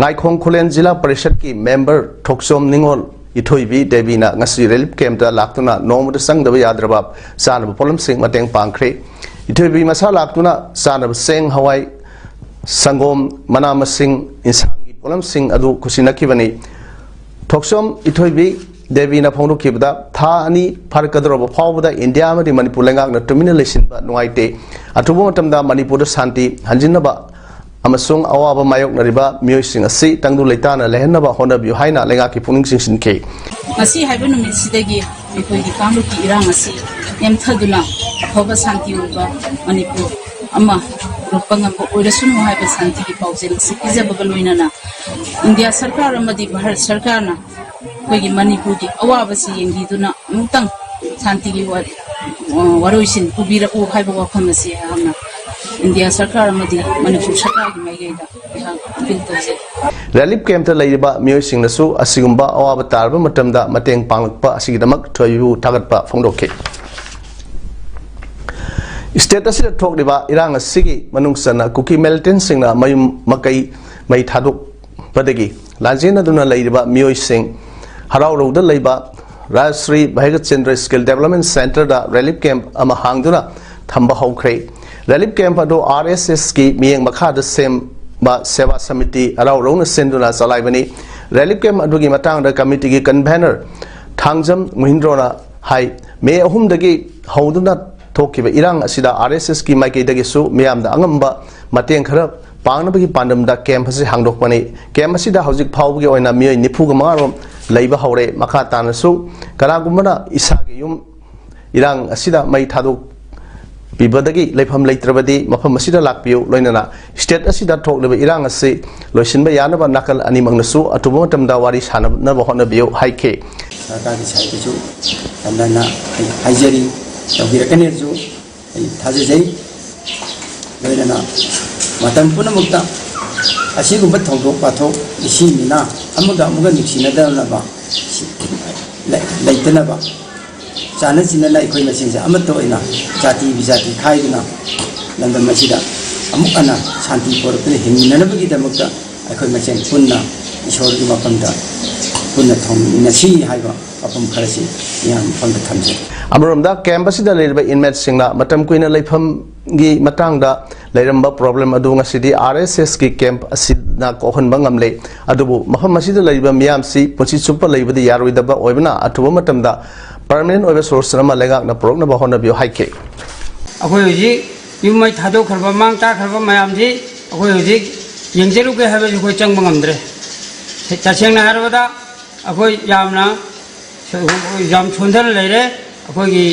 ꯉꯥꯏꯈꯣꯡ ꯈꯨꯂꯦꯟ ꯖꯤꯂꯥ ꯄꯔꯤꯁꯠꯀꯤ member ꯊꯣꯛꯆꯣꯝ ꯅꯤꯉꯣꯜ ꯏꯊꯣꯏꯕꯤ ꯗꯦꯕꯤꯅ ꯉꯁꯤ relief campꯇ ꯂꯥꯛꯇꯨꯅ ꯅꯣꯡꯃꯗ ꯆꯪꯗꯕ ꯌꯥꯗ꯭ꯔꯕ ꯆꯥꯅꯕ ꯄꯣꯠꯂꯝꯁꯤꯡ ꯃꯇꯦꯡ ꯄꯥꯡꯈ꯭ꯔꯦ꯫ ꯏꯊꯣꯏꯕꯤ ꯃꯁꯥ ꯂꯥꯛꯇꯨꯅ ꯆꯥꯅꯕ ꯆꯦꯡ, ꯍꯋꯥꯏ, ꯁꯪꯒꯣꯝ, ꯃꯅꯥ ꯃꯁꯤꯡ, ꯏꯟꯁꯥꯡꯒꯤ ꯄꯣꯠꯂꯝꯁꯤꯡ ꯑꯗꯨ ꯈꯨꯠꯁꯤꯟꯅꯈꯤꯕꯅꯤ꯫ ꯊꯣꯛꯆꯣꯝ ꯏꯊꯣꯏꯕꯤ ꯗꯦꯕꯤꯅ ꯐꯣꯡꯗꯣꯛꯈꯤꯕꯗ, ꯊꯥ ꯑꯅꯤ ꯐꯥꯔꯛꯀꯗꯧꯔꯕ ꯐꯥꯎꯕꯗ ꯏꯟꯗꯤꯌꯥ ꯑꯃꯗꯤ ꯃꯅꯤꯄꯨꯔ ꯂꯩꯉꯥꯛꯅ ꯇꯨꯃꯤꯟꯅ ꯂꯩꯁꯤꯟꯕ ꯅꯨꯡꯉꯥꯏꯇꯦ꯫ ꯑꯊꯨꯕ ꯃꯇꯝꯗ ꯃꯅꯤꯄꯨꯔꯗ ꯁꯥꯟꯇꯤ ꯍꯟꯖꯤꯟꯅꯕ ꯑꯃꯁꯨꯡ ꯑꯋꯥꯕ ꯃꯥꯌꯣꯛꯅꯔꯤꯕ ꯃꯤꯑꯣꯏꯁꯤꯡ ꯑꯁꯤ ꯇꯪꯗꯨ ꯂꯩꯇꯥꯅ ꯂꯩꯍꯟꯅꯕ ꯍꯣꯠꯅꯕꯤꯌꯨ ꯍꯥꯏꯅ ꯂꯩꯉꯥꯛꯀꯤ ꯄꯨꯛꯅꯤꯡ ꯆꯤꯡꯁꯤꯟꯈꯤ꯫ ꯉꯁꯤ ꯍꯥꯏꯕ ꯅꯨꯃꯤꯠꯁꯤꯗꯒꯤ ꯑꯩꯈꯣꯏꯒꯤ ꯀꯥꯡꯂꯨꯞꯀꯤ ꯏꯔꯥꯡ ꯑꯁꯤ ꯅꯦꯝꯊꯗꯨꯅ ꯑꯐꯕ ꯁꯥꯟꯇꯤ ꯑꯣꯏꯕ ꯃꯅꯤꯄꯨꯔ ꯑꯃ ꯄꯨꯔꯛꯄ ꯉꯝꯕ ꯑꯣꯏꯔꯁꯅꯨ ꯍꯥꯏꯕ ꯁꯥꯟꯇꯤꯒꯤ ꯄꯥꯎꯖꯦꯜ ꯑꯁꯤ ꯄꯤꯖꯕꯒ ꯂꯣꯏꯅꯅ ꯏꯟꯗꯤꯌꯥ ꯁꯔꯀꯥꯔ ꯑꯃꯗꯤ ꯚꯥꯔꯠ ꯁꯔꯀꯥꯔꯅ ꯑꯩꯈꯣꯏꯒꯤ ꯃꯅꯤꯄꯨꯔꯒꯤ ꯑꯋꯥꯕꯁꯤ ꯌꯦꯡꯕꯤꯗꯨꯅ ꯑꯃꯨꯛꯇꯪ ꯁꯥꯟꯇꯤꯒꯤ ꯋꯥ-, ꯑ, ꯋꯥꯔꯣꯏꯁꯤꯟ ꯄꯨꯕꯤꯔꯛꯎ ꯍꯥꯏꯕ ꯋꯥꯐꯝ ꯑꯁꯤ ꯑꯩꯍꯥꯛꯅ ꯏꯟꯗꯤꯌꯥ ꯁꯔꯀꯥꯔ ꯑꯃꯗꯤ ꯃꯅꯤꯄꯨꯔ ꯁꯔꯀꯥꯔꯒꯤ ꯃꯥꯏꯀꯩꯗ ꯑꯩꯍꯥꯛ appeal ꯇꯧꯖꯩ꯫ Relief campꯇ ꯂꯩꯔꯤꯕ ꯃꯤꯑꯣꯏꯁꯤꯡꯅꯁꯨ ꯑꯁꯤꯒꯨꯝꯕ ꯑꯋꯥꯕ ꯇꯥꯔꯕ ꯃꯇꯝꯗ ꯃꯇꯦꯡ ꯄꯥꯡꯂꯛꯄ ꯑꯁꯤꯒꯤꯗꯃꯛ ꯊꯣꯏꯕꯤꯕꯨ ꯊꯥꯒꯠꯄ ꯐꯣꯡꯗꯣꯛꯈꯤ꯫ State ꯑꯁꯤꯗ ꯊꯣꯛꯂꯤꯕ ꯏꯔꯥꯡ ꯑꯁꯤꯒꯤ ꯃꯅꯨꯡ ꯆꯟꯅ ꯀꯨꯀꯤ militantꯁꯤꯡꯅ ꯃꯌꯨꯝ ꯃꯀꯩ ꯃꯩ ꯊꯥꯗꯣꯛꯄꯗꯒꯤ ꯂꯥꯟꯖꯦꯟꯅꯗꯨꯅ ꯂꯩꯔꯤꯕ ꯃꯤꯑꯣꯏꯁꯤꯡ ꯍꯔꯥꯎꯔꯧꯗ ꯂꯩꯕ Rajshri Bhagyachandra Skill Development Centreꯗ relief camp ꯑꯃ ꯍꯥꯡꯗꯨꯅ ꯊꯝꯕ ꯍꯧꯈ꯭ꯔꯦ꯫ Relief camp ꯑꯗꯨ RSSꯀꯤ ꯃꯤꯠꯌꯦꯡ ꯃꯈꯥꯗ ꯁꯦꯝꯕ ꯁꯦꯕꯥ ꯁꯃꯤꯇꯤ ꯍꯔꯥꯎꯔꯧꯅ ꯁꯤꯟꯗꯨꯅ ꯆꯂꯥꯏꯕꯅꯤ꯫ Relief camp ꯑꯗꯨꯒꯤ ꯃꯇꯥꯡꯗ committeeꯒꯤ convener ꯊꯥꯡꯖꯝ ꯃꯨꯍꯤꯟꯗ꯭ꯔꯣꯅ ꯍꯥꯏ, ꯃꯦ ꯑꯍꯨꯝꯗꯒꯤ ꯍꯧꯗꯨꯅ ꯊꯣꯛꯈꯤꯕ ꯏꯔꯥꯡ ꯑꯁꯤꯗ RSSꯀꯤ ꯃꯥꯏꯀꯩꯗꯒꯤꯁꯨ ꯃꯤꯌꯥꯝꯗ ꯑꯉꯝꯕ ꯃꯇꯦꯡ ꯈꯔ ꯄꯥꯡꯅꯕꯒꯤ ꯄꯥꯟꯗꯝꯗ camp ꯑꯁꯤ ꯍꯥꯡꯗꯣꯛꯄꯅꯤ꯫ Camp ꯑꯁꯤꯗ ꯍꯧꯖꯤꯛ ꯐꯥꯎꯕꯒꯤ ꯑꯣꯏꯅ ꯃꯤꯑꯣꯏ ꯅꯤꯐꯨꯒ ꯃꯉꯥ ꯔꯣꯝ ꯂꯩꯕ ꯍꯧꯔꯦ꯫ ꯃꯈꯥ ꯇꯥꯅꯁꯨ ꯀꯅꯥꯒꯨꯝꯕꯅ ꯏꯁꯥꯒꯤ ꯌꯨꯝ ꯏꯔꯥꯡ ꯑꯁꯤꯗ ꯃꯩ ꯊꯥꯗꯣꯛꯄꯤꯕꯗꯒꯤ ꯂꯩꯐꯝ ꯂꯩꯇ꯭ꯔꯕꯗꯤ ꯃꯐꯝ ꯑꯁꯤꯗ ꯂꯥꯛꯄꯤꯌꯨ꯫ ꯂꯣꯏꯅꯅ state ꯑꯁꯤꯗ ꯊꯣꯛꯂꯤꯕ ꯏꯔꯥꯡ ꯑꯁꯤ ꯂꯣꯏꯁꯤꯟꯕ ꯌꯥꯅꯕ ꯅꯥꯀꯜ ꯑꯅꯤꯃꯛꯅꯁꯨ ꯑꯊꯨꯕ ꯃꯇꯝꯗ ꯋꯥꯔꯤ ꯁꯥꯟꯅꯅꯕ ꯍꯣꯠꯅꯕꯤꯌꯨ ꯍꯥꯏꯈꯤ꯫ ꯁꯔꯀꯥꯔꯒꯤ sideꯇꯁꯨ ꯍꯟꯊꯅ ꯑꯩ ꯍꯥꯏꯖꯔꯤ, ꯇꯧꯕꯤꯔꯛꯀꯅꯤꯁꯨ ꯑꯩ ꯊꯥꯖꯖꯩ꯫ ꯂꯣꯏꯅꯅ ꯃꯇꯝ ꯄꯨꯝꯅꯃꯛꯇ ꯑꯁꯤꯒꯨꯝꯕ ꯊꯧꯗꯣꯛ ꯋꯥꯊꯣꯛ ꯏꯁꯤꯡ ꯃꯤꯅꯥ ꯑꯃꯒ ꯑꯃꯒ ꯅꯨꯡꯁꯤꯅꯗꯅꯕ ꯂꯩ-, ꯂꯩꯇꯅꯕ ꯆꯥꯟꯅ ꯆꯤꯟꯅꯅ ꯑꯩꯈꯣꯏ ꯃꯁꯦꯟꯁꯦ ꯑꯃꯠꯇ ꯑꯣꯏꯅ ꯖꯥꯇꯤ ꯕꯤꯖꯥꯇꯤ ꯈꯥꯏꯗꯨꯅ ꯂꯝꯗꯝ ꯑꯁꯤꯗ ꯑꯃꯨꯛ ꯍꯟꯅ ꯁꯥꯟꯇꯤ ꯄꯨꯔꯛꯇꯨꯅ ꯍꯤꯡꯃꯤꯟꯅꯅꯕꯒꯤꯗꯃꯛꯇ ꯑꯩꯈꯣꯏ ꯃꯁꯦꯟ ꯄꯨꯟꯅ ꯏꯁꯣꯔꯒꯤ ꯃꯐꯝꯗ ꯄꯨꯟꯅ ꯊꯧꯃꯤꯟꯅꯁꯤ ꯍꯥꯏꯕ ꯋꯥꯐꯝ ꯈꯔꯁꯤ ꯃꯤꯌꯥꯝ ꯃꯐꯝꯗ ꯊꯝꯖꯔꯤ꯫ ꯑꯃꯔꯣꯝꯗ, ꯀꯦꯝꯞ ꯑꯁꯤꯗ ꯂꯩꯔꯤꯕ ꯏꯟꯃꯦꯠꯁꯤꯡꯅ ꯃꯇꯝ ꯀꯨꯏꯅ ꯂꯩꯐꯝꯒꯤ ꯃꯇꯥꯡꯗ ꯂꯩꯔꯝꯕ ꯄ꯭ꯔꯣꯕ꯭ꯂꯦꯝ ꯑꯗꯨ ꯉꯁꯤꯗꯤ ꯑꯥꯔ ꯑꯦꯁ ꯑꯦꯁꯀꯤ ꯀꯦꯝꯞ ꯑꯁꯤꯅ ꯀꯣꯛꯍꯟꯕ ꯉꯝꯂꯦ꯫ ꯑꯗꯨꯕꯨ ꯃꯐꯝ ꯑꯁꯤꯗ ꯂꯩꯔꯤꯕ ꯃꯤꯌꯥꯝꯁꯤ ꯄꯨꯟꯁꯤ ꯆꯨꯞꯄ ꯂꯩꯕꯗꯤ ꯌꯥꯔꯣꯏꯗꯕ ꯑꯣꯏꯕꯅ, ꯑꯊꯨꯕ ꯃꯇꯝꯗ ꯄꯔꯃꯅꯦꯟ ꯑꯣꯏꯕ ꯁꯣꯂꯨꯁꯟ ꯑꯃ ꯂꯩꯉꯥꯛꯅ ꯄꯨꯔꯛꯅꯕ ꯍꯣꯠꯅꯕꯤꯌꯨ ꯍꯥꯏꯈꯤ꯫ ꯑꯩꯈꯣꯏ ꯍꯧꯖꯤꯛ ꯌꯨꯝ ꯃꯩ ꯊꯥꯗꯣꯛꯈ꯭ꯔꯕ, ꯃꯥꯡ ꯇꯥꯛꯈ꯭ꯔꯕ ꯃꯌꯥꯝꯁꯤ ꯑꯩꯈꯣꯏ ꯍꯧꯖꯤꯛ ꯌꯦꯡꯖꯔꯨꯒꯦ ꯍꯥꯏꯕꯁꯤ ꯑꯩꯈꯣꯏ ꯆꯪꯕ ꯉꯝꯗ꯭ꯔꯦ꯫ ꯇꯁꯦꯡꯅ ꯍꯥꯏꯔꯕꯗ ꯑꯩꯈꯣꯏ ꯌꯥꯝꯅ ꯌꯥꯝ ꯁꯣꯟꯊꯅ ꯂꯩꯔꯦ꯫ ꯑꯩꯈꯣꯏꯒꯤ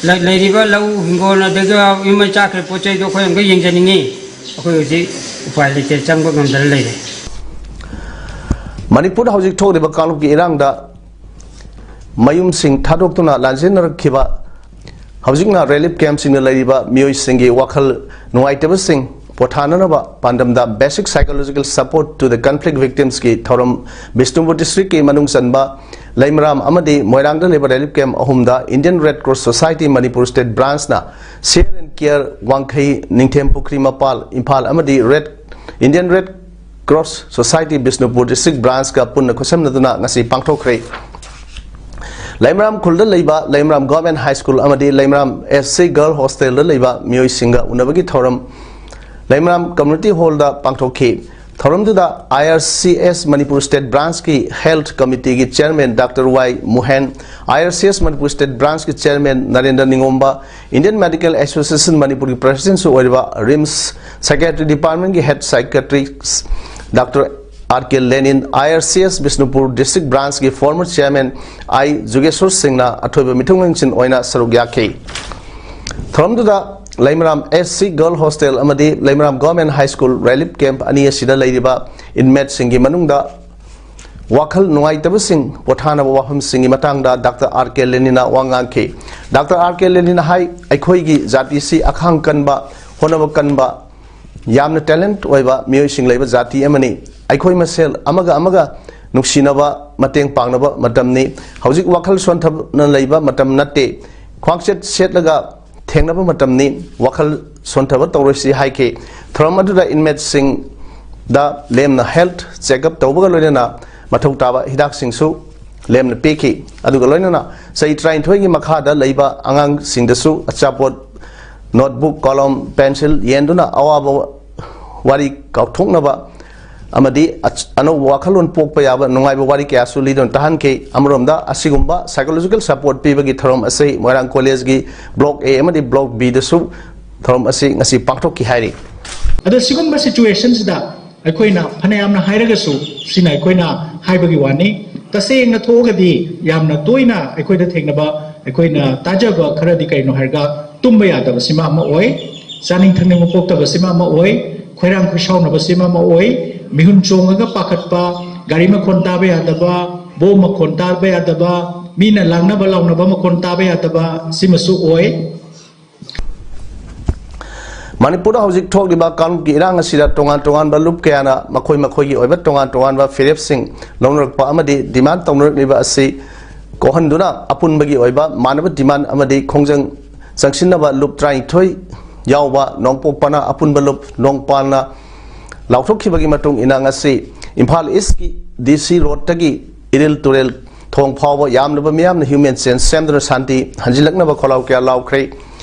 ꯂꯩ-, ꯂꯩꯔꯤꯕ ꯂꯧ ꯍꯤꯡꯒꯣꯜ ꯑꯗꯒꯤ ꯌꯨꯝ ꯃꯩ ꯆꯥꯛꯈ꯭ꯔꯦ ꯄꯣꯠ ꯆꯩꯗꯣ ꯑꯩꯈꯣꯏ ꯑꯃꯨꯛꯀ ꯌꯦꯡꯖꯅꯤꯡꯉꯤ꯫ ꯑꯩꯈꯣꯏ ꯍꯧꯖꯤꯛ ꯎꯄꯥꯏ ꯂꯩꯇꯦ, ꯆꯪꯕ ꯉꯝꯗꯅ ꯂꯩꯔꯦ꯫ ꯃꯅꯤꯄꯨꯔꯗ ꯍꯧꯖꯤꯛ ꯊꯣꯛꯂꯤꯕ ꯀꯥꯡꯂꯨꯞꯀꯤ ꯏꯔꯥꯡꯗ ꯃꯌꯨꯝꯁꯤꯡ ꯊꯥꯗꯣꯛꯇꯨꯅ ꯂꯥꯟꯖꯦꯟꯅꯔꯛꯈꯤꯕ, ꯍꯧꯖꯤꯛꯅ ꯔꯤꯂꯤꯐ ꯀꯦꯝꯞꯁꯤꯡꯗ ꯂꯩꯔꯤꯕ ꯃꯤꯑꯣꯏꯁꯤꯡꯒꯤ ꯋꯥꯈꯜ ꯅꯨꯡꯉꯥꯏꯇꯕꯁꯤꯡ ꯄꯣꯊꯥꯅꯅꯕ ꯄꯥꯟꯗꯝꯗ Basic Psychological Support to the Conflict Victimsꯀꯤ ꯊꯧꯔꯝ ꯕꯤꯁꯅꯨꯄꯨꯔ ꯗꯤꯁꯇ꯭ꯔꯤꯛꯀꯤ ꯃꯅꯨꯡ ꯆꯟꯕ ꯂꯩꯃꯔꯥꯝ ꯑꯃꯗꯤ ꯃꯣꯏꯔꯥꯡꯗ ꯂꯩꯕ ꯔꯤꯂꯤꯐ ꯀꯦꯝꯞ ꯑꯍꯨꯝꯗ Indian Red Cross Society Manipur State Branchꯅ Share and Care Wangkhei, Ningthem Pukhri Mapal, Imphal ꯑꯃꯗꯤ red, Indian Red Cross Society Bishnupur district ꯕ꯭ꯔꯥꯟꯁꯀ ꯄꯨꯟꯅ ꯈꯨꯠꯁꯝꯅꯗꯨꯅ ꯉꯁꯤ ꯄꯥꯡꯊꯣꯛꯈ꯭ꯔꯦ꯫ ꯂꯩꯃꯔꯥꯝ ꯈꯨꯜꯗ ꯂꯩꯕ ꯂꯩꯃꯔꯥꯝ ꯒꯚꯔꯟꯃꯦꯟꯠ ꯍꯥꯏ ꯁ꯭ꯀꯨꯜ ꯑꯃꯗꯤ ꯂꯩꯃꯔꯥꯝ ꯑꯦꯁ ꯁꯤ ꯒꯔꯜ ꯍꯣꯁꯇꯦꯜꯗ ꯂꯩꯕ ꯃꯤꯑꯣꯏꯁꯤꯡꯒ ꯎꯅꯕꯒꯤ ꯊꯧꯔꯝ ꯂꯩꯃꯔꯥꯝ ꯀꯝꯃ꯭ꯌꯨꯅꯤꯇꯤ ꯍꯣꯜꯗ ꯄꯥꯡꯊꯣꯛꯈꯤ꯫ ꯊꯧꯔꯝꯗꯨꯗ I R C S Manipur state ꯕ꯭ꯔꯥꯟꯁꯀꯤ ꯍꯦꯜꯊ ꯀꯃꯤꯇꯤꯒꯤ chairman doctor Y Mohen, I R C S Manipur state ꯕ꯭ꯔꯥꯟꯁꯀꯤ chairman Narendra Ningomba, Indian medical association ꯃꯅꯤꯄꯨꯔꯒꯤ ꯄ꯭ꯔꯦꯁꯤꯗꯦꯟꯠꯁꯨ ꯑꯣꯏꯔꯤꯕ ꯔꯤꯝꯁ ꯁꯥꯏꯀꯤꯌꯥꯇ꯭ꯔꯤ ꯗꯤꯄꯥꯔꯠꯃꯦꯟꯠꯀꯤ head psychiatrist doctor R K Lenin, I R C S Bishnupur district ꯕ꯭ꯔꯥꯟꯁꯀꯤ ꯐꯣꯔꯃꯔ ꯆꯤꯌꯔꯃꯦꯟ ꯑꯥꯏ ꯖꯨꯒꯦꯁꯣꯔ ꯁꯤꯡꯅ ꯑꯊꯣꯏꯕ ꯃꯤꯊꯨꯡꯂꯦꯟꯁꯤꯟ ꯑꯣꯏꯅ ꯁꯔꯨꯛ ꯌꯥꯈꯤ꯫ ꯊꯧꯔꯝꯗꯨꯗ ꯂꯩꯃꯔꯥꯝ ꯑꯦꯁ ꯁꯤ ꯒꯔꯜ ꯍꯣꯁꯇꯦꯜ ꯑꯃꯗꯤ Leimaram government high school relief camp ꯑꯅꯤ ꯑꯁꯤꯗ ꯂꯩꯔꯤꯕ ꯏꯟꯃꯦꯠꯁꯤꯡꯒꯤ ꯃꯅꯨꯡꯗ ꯋꯥꯈꯜ ꯅꯨꯡꯉꯥꯏꯇꯕꯁꯤꯡ ꯄꯣꯊꯥꯅꯕ ꯋꯥꯐꯝꯁꯤꯡꯒꯤ ꯃꯇꯥꯡꯗ ꯗꯥꯛꯇꯔ ꯑꯥꯔ ꯀꯦ ꯂꯦꯅꯤꯟꯅ ꯋꯥ ꯉꯥꯡꯈꯤ꯫ ꯗꯥꯛꯇꯔ ꯑꯥꯔ ꯀꯦ ꯂꯦꯅꯤꯟꯅ ꯍꯥꯏ, ꯑꯩꯈꯣꯏꯒꯤ ꯖꯥꯇꯤꯁꯤ ꯑꯈꯥꯡ ꯀꯟꯕ, ꯍꯣꯠꯅꯕ ꯀꯟꯕ, ꯌꯥꯝꯅ ꯇꯦꯂꯦꯟꯠ ꯑꯣꯏꯕ ꯃꯤꯑꯣꯏꯁꯤꯡ ꯂꯩꯕ ꯖꯥꯇꯤ ꯑꯃꯅꯤ꯫ ꯑꯩꯈꯣꯏ ꯃꯁꯦꯜ ꯑꯃꯒ ꯑꯃꯒ ꯅꯨꯡꯁꯤꯅꯕ, ꯃꯇꯦꯡ ꯄꯥꯡꯅꯕ ꯃꯇꯝꯅꯤ꯫ ꯍꯧꯖꯤꯛ ꯋꯥꯈꯜ ꯁꯣꯟꯊꯅ ꯂꯩꯕ ꯃꯇꯝ ꯅꯠꯇꯦ꯫ ꯈ꯭ꯋꯥꯡꯆꯦꯠ ꯁꯦꯠꯂꯒ ꯊꯦꯡꯅꯕ ꯃꯇꯝꯅꯤ꯫ ꯋꯥꯈꯜ ꯁꯣꯟꯊꯕ ꯇꯧꯔꯣꯏꯁꯤ ꯍꯥꯏꯈꯤ꯫ ꯊꯧꯔꯝ ꯑꯗꯨꯗ inmateꯁꯤꯡꯗ ꯂꯦꯝꯅ health checkup ꯇꯧꯕꯒ ꯂꯣꯏꯅꯅ ꯃꯊꯧ ꯇꯥꯕ ꯍꯤꯗꯥꯛꯁꯤꯡꯁꯨ ꯂꯦꯝꯅ ꯄꯤꯈꯤ꯫ ꯑꯗꯨꯒ ꯂꯣꯏꯅꯅ ꯆꯍꯤ ꯇꯔꯥꯅꯤꯊꯣꯏꯒꯤ ꯃꯈꯥꯗ ꯂꯩꯕ ꯑꯉꯥꯡꯁꯤꯡꯗꯁꯨ ꯑꯆꯥꯄꯣꯠ, notebook, ꯀꯣꯂꯣꯝ, pencil ꯌꯦꯟꯗꯨꯅ ꯑꯋꯥꯕ ꯋꯥꯔꯤ ꯀꯥꯎꯊꯣꯛꯅꯕ ꯑꯃꯗꯤ ꯑꯆ-, ꯑꯅꯧꯕ ꯋꯥꯈꯜꯂꯣꯟ ꯄꯣꯛꯄ ꯌꯥꯕ ꯅꯨꯡꯉꯥꯏꯕ ꯋꯥꯔꯤ ꯀꯌꯥꯁꯨ ꯂꯤꯗꯨꯅ ꯇꯥꯍꯟꯈꯤ꯫ ꯑꯃꯔꯣꯝꯗ ꯑꯁꯤꯒꯨꯝꯕ psychological support ꯄꯤꯕꯒꯤ ꯊꯧꯔꯝ ꯑꯁꯤ ꯃꯣꯏꯔꯥꯡ ꯀꯣꯂꯦꯖꯒꯤ Block A ꯑꯃꯗꯤ Block Bꯗꯁꯨ ꯊꯧꯔꯝ ꯑꯁꯤ ꯉꯁꯤ ꯄꯥꯡꯊꯣꯛꯈꯤ ꯍꯥꯏꯔꯤ꯫ ꯑꯗꯣ ꯁꯤꯒꯨꯝꯕ situationꯁꯤꯗ ꯑꯩꯈꯣꯏꯅ ꯐꯅꯌꯥꯝꯅ ꯍꯥꯏꯔꯒꯁꯨ, ꯁꯤꯅ ꯑꯩꯈꯣꯏꯅ ꯍꯥꯏꯕꯒꯤ ꯋꯥꯅꯤ꯫ ꯇꯁꯦꯡꯅ ꯊꯣꯛꯑꯒꯗꯤ ꯌꯥꯝꯅ ꯇꯣꯏꯅ ꯑꯩꯈꯣꯏꯗ ꯊꯦꯡꯅꯕ, ꯑꯩꯈꯣꯏꯅ ꯇꯥꯖꯕ ꯈꯔꯗꯤ ꯀꯩꯅꯣ ꯍꯥꯏꯔꯒ, ꯇꯨꯝꯕ ꯌꯥꯗꯕꯁꯤꯃ ꯑꯃ ꯑꯣꯏ, ꯆꯥꯅꯤꯡ ꯊꯛꯅꯤꯡꯕ ꯄꯣꯛꯇꯕꯁꯤꯃ ꯑꯃ ꯑꯣꯏ, ꯈꯣꯏꯔꯥꯡ ꯈꯣꯏꯁꯥꯎꯅꯕꯁꯤꯃ ꯑꯃ ꯑꯣꯏ, ꯃꯤꯍꯨꯟ ꯆꯣꯡꯉꯒ ꯄꯥꯈꯠꯄ, ꯒꯥꯔꯤ ꯃꯈꯣꯟ ꯇꯥꯕ ꯌꯥꯗꯕ, ꯕꯣꯝ ꯃꯈꯣꯟ ꯇꯥꯕ ꯌꯥꯗꯕ, ꯃꯤꯅ ꯂꯥꯡꯅꯕ ꯂꯥꯎꯅꯕ ꯃꯈꯣꯟ ꯇꯥꯕ ꯌꯥꯗꯕ, ꯁꯤꯃꯁꯨ ꯑꯣꯏ꯫ ꯃꯅꯤꯄꯨꯔꯗ ꯍꯧꯖꯤꯛ ꯊꯣꯛꯂꯤꯕ ꯀꯥꯡꯂꯨꯞꯀꯤ ꯏꯔꯥꯡ ꯑꯁꯤꯗ ꯇꯣꯉꯥꯟ ꯇꯣꯉꯥꯟꯕ ꯂꯨꯞ ꯀꯌꯥꯅ ꯃꯈꯣꯏ ꯃꯈꯣꯏꯒꯤ ꯑꯣꯏꯕ ꯇꯣꯉꯥꯟ ꯇꯣꯉꯥꯟꯕ ꯐꯤꯔꯦꯞꯁꯤꯡ ꯂꯧꯅꯔꯛꯄ ꯑꯃꯗꯤ demand ꯇꯧꯅꯔꯛꯂꯤꯕ ꯑꯁꯤ ꯀꯣꯛꯍꯟꯗꯨꯅ ꯑꯄꯨꯟꯕꯒꯤ ꯑꯣꯏꯕ ꯃꯥꯟꯅꯕ demand ꯑꯃꯗꯤ ꯈꯣꯡꯖꯪ ꯆꯪꯁꯤꯟꯅꯕ ꯂꯨꯞ ꯇꯔꯥꯅꯤꯊꯣꯏ ꯌꯥꯎꯕ ꯅꯣꯡꯄꯣꯛꯄꯅ ꯑꯄꯨꯟꯕ ꯂꯨꯞ, ꯅꯣꯡꯄꯥꯟꯅ ꯂꯥꯎꯊꯣꯛꯈꯤꯕꯒꯤ ꯃꯇꯨꯡ ꯏꯟꯅ ꯉꯁꯤ ꯏꯝꯐꯥꯜ ꯏꯁꯀꯤ DC ꯔꯣꯗꯇꯒꯤ ꯏꯔꯤꯜ ꯇꯨꯔꯦꯜ ꯊꯣꯡ ꯐꯥꯎꯕ ꯌꯥꯝꯂꯕ ꯃꯤꯌꯥꯝꯅ human chain ꯁꯦꯝꯗꯨꯅ ꯁꯥꯟꯇꯤ ꯍꯟꯖꯤꯜꯂꯛꯅꯕ ꯈꯣꯜꯂꯥꯎ ꯀꯌꯥ ꯂꯥꯎꯈ꯭ꯔꯦ꯫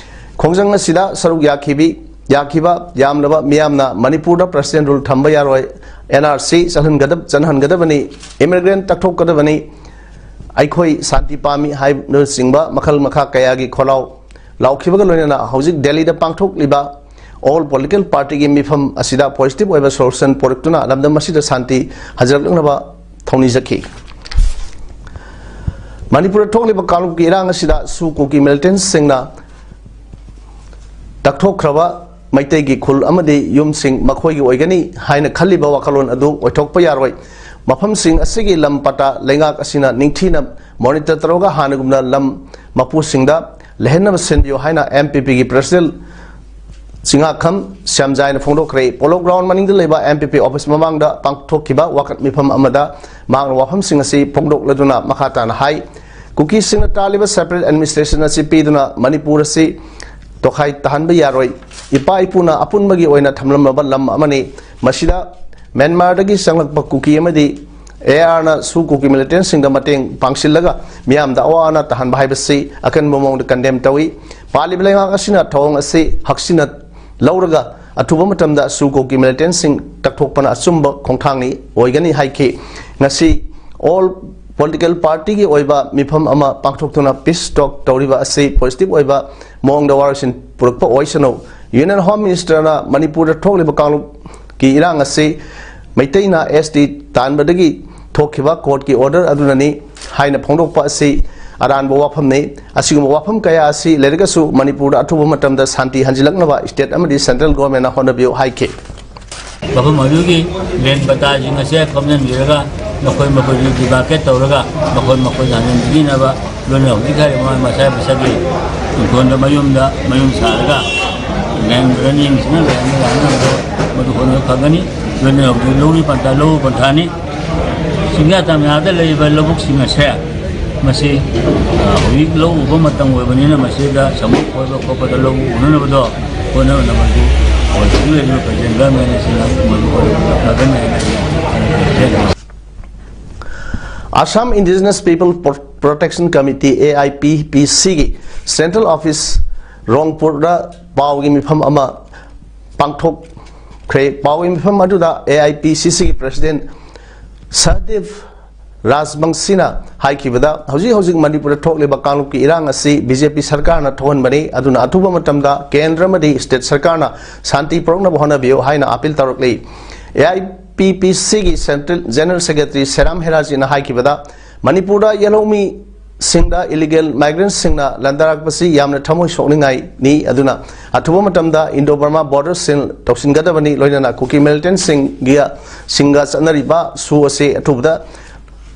ꯈꯣꯡꯖꯪ ꯑꯁꯤꯗ ꯁꯔꯨꯛ ꯌꯥꯈꯤꯕꯤ-, ꯌꯥꯈꯤꯕ ꯌꯥꯝꯂꯕ ꯃꯤꯌꯥꯝꯅ ꯃꯅꯤꯄꯨꯔꯗ President Rule ꯊꯝꯕ ꯌꯥꯔꯣꯏ, NRC ꯆꯜꯍꯟꯒꯗꯕ-, ꯆꯜꯍꯟꯒꯗꯕꯅꯤ, immigrant ꯇꯛꯊꯣꯛꯀꯗꯕꯅꯤ, ꯑꯩꯈꯣꯏ ꯁꯥꯟꯇꯤ ꯄꯥꯝꯃꯤ ꯍꯥꯏꯕꯅꯆꯤꯡꯕ ꯃꯈꯜ ꯃꯈꯥ ꯀꯌꯥꯒꯤ ꯈꯣꯜꯂꯥꯎ ꯂꯥꯎꯈꯤꯕꯒ ꯂꯣꯏꯅꯅ ꯍꯧꯖꯤꯛ ꯗꯦꯜꯂꯤꯗ ꯄꯥꯡꯊꯣꯛꯂꯤꯕ all political partyꯒꯤ ꯃꯤꯐꯝ ꯑꯁꯤꯗ positive ꯑꯣꯏꯕ solution ꯄꯨꯔꯛꯇꯨꯅ ꯂꯝꯗꯝ ꯑꯁꯤꯗ ꯁꯥꯟꯇꯤ ꯍꯟꯖꯤꯜꯂꯛꯅꯕ ꯊꯧꯅꯤꯖꯈꯤ꯫ ꯃꯅꯤꯄꯨꯔꯗ ꯊꯣꯛꯂꯤꯕ ꯀꯥꯡꯂꯨꯞꯀꯤ ꯏꯔꯥꯡ ꯑꯁꯤꯗ ꯁꯨ ꯀꯨꯀꯤ militantꯁꯤꯡꯅ ꯇꯛꯊꯣꯛꯈ꯭ꯔꯕ ꯃꯩꯇꯩꯒꯤ ꯈꯨꯜ ꯑꯃꯗꯤ ꯌꯨꯝꯁꯤꯡ ꯃꯈꯣꯏꯒꯤ ꯑꯣꯏꯒꯅꯤ ꯍꯥꯏꯅ ꯈꯜꯂꯤꯕ ꯋꯥꯈꯜꯂꯣꯟ ꯑꯗꯨ ꯑꯣꯏꯊꯣꯛꯄ ꯌꯥꯔꯣꯏ꯫ ꯃꯐꯝꯁꯤꯡ ꯑꯁꯤꯒꯤ ꯂꯝ ꯄꯇꯥ ꯂꯩꯉꯥꯛ ꯑꯁꯤꯅ ꯅꯤꯡꯊꯤꯅ monitor ꯇꯧꯔꯒ ꯍꯥꯟꯅꯒꯨꯝꯅ ꯂꯝ ꯃꯄꯨꯁꯤꯡꯗ ꯂꯩꯍꯟꯅꯕ ꯁꯤꯟꯕꯤꯌꯨ ꯍꯥꯏꯅ MPPꯒꯤ President ꯆꯤꯡꯉꯥꯈꯝ ꯁ꯭ꯌꯥꯝꯖꯥꯏꯅ ꯐꯣꯡꯗꯣꯛꯈ꯭ꯔꯦ꯫ Polo ground ꯃꯅꯤꯡꯗ ꯂꯩꯕ MPP office ꯃꯃꯥꯡꯗ ꯄꯥꯡꯊꯣꯛꯈꯤꯕ ꯋꯥꯀꯠ ꯃꯤꯐꯝ ꯑꯃꯗ ꯃꯍꯥꯛꯅ ꯋꯥꯐꯝꯁꯤꯡ ꯑꯁꯤ ꯐꯣꯡꯗꯣꯛꯂꯗꯨꯅ ꯃꯈꯥ ꯇꯥꯅ ꯍꯥꯏ, ꯀꯨꯀꯤꯁꯤꯡꯅ ꯇꯥꯜꯂꯤꯕ separate administration ꯑꯁꯤ ꯄꯤꯗꯨꯅ ꯃꯅꯤꯄꯨꯔ ꯑꯁꯤ ꯇꯣꯈꯥꯏ ꯇꯥꯍꯟꯕ ꯌꯥꯔꯣꯏ꯫ ꯏꯄꯥ ꯏꯄꯨꯅ ꯑꯄꯨꯟꯕꯒꯤ ꯑꯣꯏꯅ ꯊꯝꯂꯝꯂꯕ ꯂꯝ ꯑꯃꯅꯤ꯫ ꯃꯁꯤꯗ ꯃ꯭ꯌꯥꯟꯃꯥꯔꯗꯒꯤ ꯆꯪꯂꯛꯄ ꯀꯨꯀꯤ ꯑꯃꯗꯤ ꯑꯦ ꯑꯥꯔꯅ ꯁꯨ ꯀꯨꯀꯤ ꯃꯤꯂꯤꯇꯦꯟꯁꯤꯡꯗ ꯃꯇꯦꯡ ꯄꯥꯡꯁꯤꯜꯂꯒ ꯃꯤꯌꯥꯝꯗ ꯑꯋꯥ ꯑꯅꯥ ꯇꯥꯍꯟꯕ ꯍꯥꯏꯕꯁꯤ ꯑꯀꯟꯕ ꯃꯑꯣꯡꯗ ꯀꯟꯗꯦꯝ ꯇꯧꯏ꯫ ꯄꯥꯜꯂꯤꯕ ꯂꯩꯉꯥꯛ ꯑꯁꯤꯅ ꯊꯧꯑꯣꯡ ꯑꯁꯤ ꯍꯛꯁꯤꯟꯅ ꯂꯧꯔꯒ ꯑꯊꯨꯕ ꯃꯇꯝꯗ ꯁꯨ ꯀꯨꯀꯤ ꯃꯤꯂꯤꯇꯦꯟꯁꯤꯡ ꯇꯛꯊꯣꯛꯄꯅ ꯑꯆꯨꯝꯕ ꯈꯣꯡꯊꯥꯡꯅꯤ ꯑꯣꯏꯒꯅꯤ ꯍꯥꯏꯈꯤ꯫ ꯉꯁꯤ ꯑꯣꯜ ꯄꯣꯂꯤꯇꯤꯀꯦꯜ ꯄꯥꯔꯇꯤꯒꯤ ꯑꯣꯏꯕ ꯃꯤꯐꯝ ꯑꯃ ꯄꯥꯡꯊꯣꯛꯇꯨꯅ ꯄꯤꯁ ꯇꯣꯛ ꯇꯧꯔꯤꯕ ꯑꯁꯤ ꯄꯣꯖꯤꯇꯤꯚ ꯑꯣꯏꯕ ꯃꯑꯣꯡꯗ ꯋꯥꯔꯣꯏꯁꯤꯟ ꯄꯨꯔꯛꯄ ꯑꯣꯏꯁꯅꯨ꯫ ꯌꯨꯅꯤꯌꯟ ꯍꯣꯝ ꯃꯤꯅꯤꯁꯇꯔꯅ ꯃꯅꯤꯄꯨꯔꯗ ꯊꯣꯛꯂꯤꯕ ꯀꯥꯡꯂꯨꯞꯀꯤ ꯏꯔꯥꯡ ꯑꯁꯤ ꯃꯩꯇꯩꯅ ꯑꯦꯁ ꯇꯤ ꯇꯥꯟꯕꯗꯒꯤ ꯊꯣꯛꯈꯤꯕ ꯀꯣꯔꯠꯀꯤ ꯑꯣꯔꯗꯔ ꯑꯗꯨꯅꯅꯤ ꯍꯥꯏꯅ ꯐꯣꯡꯗꯣꯛꯄ ꯑꯁꯤ ꯑꯔꯥꯟꯕ ꯋꯥꯐꯝꯅꯤ꯫ ꯑꯁꯤꯒꯨꯝꯕ ꯋꯥꯐꯝ ꯀꯌꯥ ꯑꯁꯤ ꯂꯩꯔꯒꯁꯨ ꯃꯅꯤꯄꯨꯔꯗ ꯑꯊꯨꯕ ꯃꯇꯝꯗ ꯁꯥꯟꯇꯤ ꯍꯟꯖꯤꯜꯂꯛꯅꯕ ꯁ꯭ꯇꯦꯠ ꯑꯃꯗꯤ ꯁꯦꯟꯇ꯭ꯔꯦꯜ ꯒꯣꯔꯃꯦꯟꯅ ꯍꯣꯠꯅꯕꯤꯌꯨ ꯍꯥꯏꯈꯤ꯫ ꯃꯐꯝ ꯑꯗꯨꯒꯤ ꯂꯦꯟ ꯄꯇꯥꯁꯤꯡ ꯑꯁꯦ ꯈꯣꯝꯖꯤꯟꯕꯤꯔꯒ ꯃꯈꯣꯏ ꯃꯈꯣꯏꯒꯤ ꯗꯤꯃꯥꯔꯀꯦꯠ ꯇꯧꯔꯒ ꯃꯈꯣꯏ ꯃꯈꯣꯏꯅ ꯍꯟꯖꯤꯟꯕꯤꯅꯕ, ꯑꯗꯨꯅ ꯍꯧꯖꯤꯛ ꯍꯥꯏꯔꯤꯕ ꯃꯁꯥ ꯃꯁꯥꯒꯤ ꯏꯪꯈꯣꯜꯗ ꯃꯌꯨꯝꯗ ꯃꯌꯨꯝ ꯁꯥꯔꯒ ꯂꯦꯟ ꯔꯟꯅꯤꯡꯁꯤꯅ ꯂꯩꯔꯝꯕ ꯌꯥꯅꯕꯗꯣ ꯃꯗꯨ ꯍꯣꯠꯅꯕ ꯐꯒꯅꯤ꯫ ꯑꯗꯨꯅ ꯍꯧꯖꯤꯛ ꯂꯧꯔꯤ ꯄꯟꯊꯥ, ꯂꯧ ꯄꯟꯊꯥꯅꯤ꯫ ꯆꯤꯡꯌꯥ ꯇꯝꯌꯥꯗ ꯂꯩꯔꯤꯕ ꯂꯧꯕꯨꯛꯁꯤꯡ ꯑꯁꯦ ꯃꯁꯤ, ꯑ, ꯍꯧꯖꯤꯛ ꯂꯧ ꯎꯕ ꯃꯇꯝ ꯑꯣꯏꯕꯅꯤꯅ ꯃꯁꯤꯗ ꯁꯝꯄꯣꯠ ꯈꯣꯏꯕ ꯈꯣꯠꯄꯗ ꯂꯧ ꯎꯅꯅꯕꯗꯣ ꯍꯣꯠꯅꯅꯕꯁꯨ ꯍꯧꯖꯤꯛ ꯂꯩꯔꯤꯕ ꯄ꯭ꯔꯖꯦꯟ ꯒꯃꯦꯟ ꯑꯁꯤꯅ ꯃꯗꯨ ꯍꯣꯠꯅꯕ ꯐꯒꯅꯤ ꯍꯥꯏꯅ ꯑꯩ ꯊꯥꯖꯖꯩ꯫ Assam indigenous people protection committee, A I P P ꯁꯤꯒꯤ ꯁꯦꯟꯇ꯭ꯔꯦꯜ ꯑꯣꯐꯤꯁ ꯔꯣꯡꯄꯨꯔꯗ ꯄꯥꯎꯒꯤ ꯃꯤꯐꯝ ꯑꯃ ꯄꯥꯡꯊꯣꯛꯈ꯭ꯔꯦ꯫ ꯄꯥꯎꯒꯤ ꯃꯤꯐꯝ ꯑꯗꯨꯗ ꯑꯦ ꯑꯥꯏ ꯄꯤ ꯁꯤ ꯁꯤꯒꯤ ꯄ꯭ꯔꯁꯤꯗꯦꯟ ꯁꯍꯗꯦꯕ ꯔꯥꯖꯕꯪꯁꯤꯅ ꯍꯥꯏꯈꯤꯕꯗ, ꯍꯧꯖꯤꯛ ꯍꯧꯖꯤꯛ ꯃꯅꯤꯄꯨꯔꯗ ꯊꯣꯛꯂꯤꯕ ꯀꯥꯡꯂꯨꯞꯀꯤ ꯏꯔꯥꯡ ꯑꯁꯤ ꯕꯤ ꯖꯦ ꯄꯤ ꯁꯔꯀꯥꯔꯅ ꯊꯣꯛꯍꯟꯕꯅꯤ, ꯑꯗꯨꯅ ꯑꯊꯨꯕ ꯃꯇꯝꯗ ꯀꯦꯟꯗ꯭ꯔ ꯑꯃꯗꯤ ꯁ꯭ꯇꯦꯠ ꯁꯔꯀꯥꯔꯅ ꯁꯥꯟꯇꯤ ꯄꯨꯔꯛꯅꯕ ꯍꯣꯠꯅꯕꯤꯌꯨ ꯍꯥꯏꯅ appeal ꯇꯧꯔꯛꯂꯤ꯫ A I P P ꯁꯤꯒꯤ ꯁꯦꯟꯇ꯭ꯔꯦꯜ ꯖꯦꯅꯔꯦꯜ ꯁꯦꯀ꯭ꯔꯦꯇꯔꯤ ꯁꯦꯔꯥꯝ ꯍꯦꯔꯥꯖꯤꯅ ꯍꯥꯏꯈꯤꯕꯗ, ꯃꯅꯤꯄꯨꯔꯗ ꯌꯦꯜꯍꯧꯃꯤꯁꯤꯡꯗ ꯏꯂꯤꯒꯦꯜ ꯃꯥꯏꯒ꯭ꯔꯦꯟꯠꯁꯤꯡꯅ ꯂꯥꯟꯗꯥꯔꯛꯄꯁꯤ ꯌꯥꯝꯅ ꯊꯃꯣꯏ ꯁꯣꯛꯅꯤꯡꯉꯥꯏꯅꯤ, ꯑꯗꯨꯅ ꯑꯊꯨꯕ ꯃꯇꯝꯗ ꯏꯟꯗꯣ ꯕꯔꯃꯥ ꯕꯣꯔꯗꯔ ꯁꯤꯜ ꯇꯧꯁꯤꯟꯒꯗꯕꯅꯤ, ꯂꯣꯏꯅꯅ ꯀꯨꯀꯤ ꯃꯤꯂꯤꯇꯦꯟꯠꯁꯤꯡꯒꯤ, ꯁꯤꯡꯒ ꯆꯠꯅꯔꯤꯕ ꯁꯨ ꯑꯁꯤ ꯑꯊꯨꯕꯗ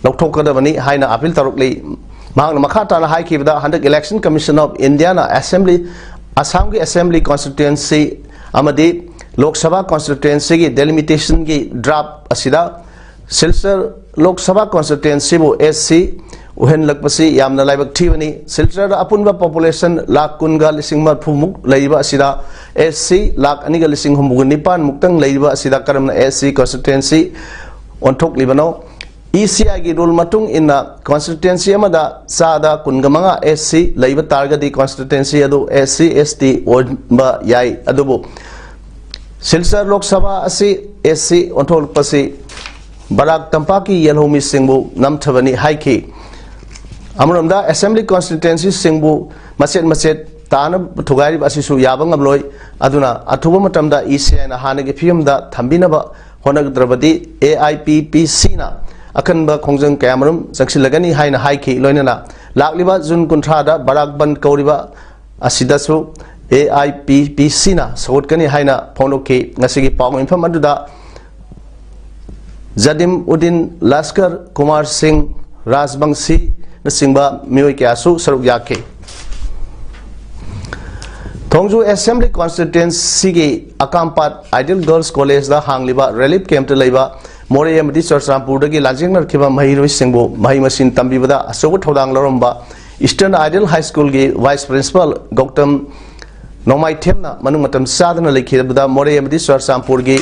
ꯂꯧꯊꯣꯛꯀꯗꯕꯅꯤ ꯍꯥꯏꯅ ꯑꯥꯄꯤꯜ ꯇꯧꯔꯛꯂꯤ꯫ ꯃꯍꯥꯛꯅ ꯃꯈꯥ ꯇꯥꯅ ꯍꯥꯏꯈꯤꯕꯗ, ꯍꯟꯗꯛ Election Commission of Indiaꯅ assembly, ꯑꯁꯥꯝꯒꯤ assembly constituency ꯑꯃꯗꯤ ꯂꯣꯛ ꯁꯚꯥ constituencyꯒꯤ delimitation ꯒꯤ draft ꯑꯁꯤꯗ ꯁꯤꯜꯆꯔ ꯂꯣꯛ ꯁꯚꯥ constituencyꯕꯨ ꯑꯦꯁ ꯁꯤ, ꯑꯣꯏꯍꯜꯂꯛꯄꯁꯤ ꯌꯥꯝꯅ ꯂꯥꯏꯕꯛ ꯊꯤꯕꯅꯤ꯫ ꯁꯤꯜꯆꯔꯗ ꯑꯄꯨꯟꯕ ꯄꯣꯄꯨꯂꯦꯁꯟ ꯂꯥꯈ ꯀꯨꯟꯒ ꯂꯤꯁꯤꯡ ꯃꯔꯤꯐꯨꯃꯨꯛ ꯂꯩꯔꯤꯕ ꯑꯁꯤꯗ ꯑꯦꯁ ꯁꯤ ꯂꯥꯈ ꯑꯅꯤꯒ ꯂꯤꯁꯤꯡ ꯍꯨꯝꯐꯨꯒ ꯅꯤꯄꯥꯟ ꯃꯨꯛꯇꯪ ꯂꯩꯔꯤꯕ ꯑꯁꯤꯗ ꯀꯔꯝꯅ ꯑꯦꯁ ꯁꯤ ꯀꯟꯁꯇꯤꯇ꯭ꯋꯦꯟꯁꯤ ꯑꯣꯟꯊꯣꯛꯂꯤꯕꯅꯣ? ꯏ ꯁꯤ ꯑꯥꯏꯒꯤ ꯔꯨꯜ ꯃꯇꯨꯡ ꯏꯟꯅ ꯀꯟꯁꯇꯤꯇ꯭ꯋꯦꯟꯁꯤ ꯑꯃꯗ ꯆꯥꯗ ꯀꯨꯟꯒ ꯃꯉꯥ ꯑꯦꯁ ꯁꯤ ꯂꯩꯕ ꯇꯥꯔꯒꯗꯤ ꯀꯟꯁꯇꯤꯇ꯭ꯋꯦꯟꯁꯤ ꯑꯗꯨ ꯑꯦꯁ ꯁꯤ ꯑꯦꯁ ꯇꯤ ꯑꯣꯟꯕ ꯌꯥꯏ꯫ ꯑꯗꯨꯕꯨ ꯁꯤꯜꯆꯔ ꯂꯣꯛ ꯁꯚꯥ ꯑꯁꯤ ꯑꯦꯁ ꯁꯤ ꯑꯣꯟꯊꯣꯛꯂꯛꯄꯁꯤ ꯕꯔꯥꯛ ꯇꯝꯄꯥꯛꯀꯤ ꯌꯦꯜꯍꯧꯃꯤꯁꯤꯡꯕꯨ ꯅꯝꯊꯕꯅꯤ ꯍꯥꯏꯈꯤ꯫ ꯑꯃꯔꯣꯝꯗ ꯑꯦꯁꯦꯝꯕ꯭ꯂꯤ ꯀꯟꯁꯇꯤꯇ꯭ꯋꯦꯟꯁꯤꯁꯤꯡꯕꯨ ꯃꯆꯦꯠ ꯃꯆꯦꯠ ꯇꯥꯅꯕ ꯊꯨꯒꯥꯏꯔꯤꯕ ꯑꯁꯤꯁꯨ ꯌꯥꯕ ꯉꯝꯂꯣꯏ꯫ ꯑꯗꯨꯅ ꯑꯊꯨꯕ ꯃꯇꯝꯗ ꯏ ꯁꯤ ꯑꯥꯏꯅ ꯍꯥꯟꯅꯒꯤ ꯐꯤꯕꯝꯗ ꯊꯝꯕꯤꯅꯕ ꯍꯣꯠꯅꯒꯗ꯭ꯔꯕꯗꯤ ꯑꯦ ꯑꯥꯏ ꯄꯤ ꯄꯤ ꯁꯤꯅ ꯑꯀꯟꯕ ꯈꯣꯡꯖꯪ ꯀꯌꯥꯃꯔꯨꯝ ꯆꯪꯁꯤꯜꯂꯒꯅꯤ ꯍꯥꯏꯅ ꯍꯥꯏꯈꯤ꯫ ꯂꯣꯏꯅꯅ ꯂꯥꯛꯂꯤꯕ ꯖꯨꯟ ꯀꯨꯟꯊ꯭ꯔꯥꯗ ꯕꯔꯥꯛ ꯕꯟꯗ ꯀꯧꯔꯤꯕ ꯑꯁꯤꯗꯁꯨ ꯑꯦ ꯑꯥꯏ ꯄꯤ ꯄꯤ ꯁꯤꯅ ꯁꯧꯒꯠꯀꯅꯤ ꯍꯥꯏꯅ ꯐꯣꯡꯗꯣꯛꯈꯤ꯫ ꯉꯁꯤꯒꯤ ꯄꯥꯎ ꯃꯤꯐꯝ ꯑꯗꯨꯗ ꯖꯗꯤꯝ ꯎꯗꯤꯟ ꯂꯁꯀꯔ, ꯀꯨꯃꯥꯔ ꯁꯤꯡ ꯔꯥꯖꯕꯪꯁꯤꯅꯆꯤꯡꯕ ꯃꯤꯑꯣꯏ ꯀꯌꯥꯁꯨ ꯁꯔꯨꯛ ꯌꯥꯈꯤ꯫ ꯊꯣꯡꯖꯨ ꯑꯦꯁꯦꯝꯕ꯭ꯂꯤ ꯀꯣꯟꯁꯇꯤꯇ꯭ꯋꯦꯟꯁꯤꯒꯤ ꯑꯀꯥꯝꯄꯥꯠ ꯑꯥꯏꯗꯤꯌꯦꯜ ꯒꯔꯜꯁ ꯀꯣꯂꯦꯖꯗ ꯍꯥꯡꯂꯤꯕ ꯔꯤꯂꯤꯐ ꯀꯦꯝꯞꯇ ꯂꯩꯕ ꯃꯣꯔꯦ ꯑꯃꯗꯤ ꯆꯨꯔꯆꯥꯟꯄꯨꯔꯗꯒꯤ ꯂꯥꯟꯖꯦꯡꯅꯔꯛꯈꯤꯕ ꯃꯍꯩꯔꯣꯏꯁꯤꯡꯕꯨ ꯃꯍꯩ ꯃꯁꯤꯡ ꯇꯝꯕꯤꯕꯗ ꯑꯆꯧꯕ ꯊꯧꯗꯥꯡ ꯂꯧꯔꯝꯕ ꯏꯁꯇꯔꯟ ꯑꯥꯏꯗꯤꯌꯦꯜ ꯍꯥꯏ ꯁ꯭ꯀꯨꯜꯒꯤ ꯚꯥꯏꯁ ꯄ꯭ꯔꯤꯟꯁꯤꯄꯥꯜ ꯒꯧꯇꯝ ꯅꯣꯡꯃꯥꯏꯊꯦꯝꯅ ꯃꯅꯨꯡ ꯃꯇꯝ ꯆꯥꯗꯅ ꯂꯩꯈꯤꯕꯗ ꯃꯣꯔꯦ ꯑꯃꯗꯤ ꯆꯨꯔꯆꯥꯟꯄꯨꯔꯒꯤ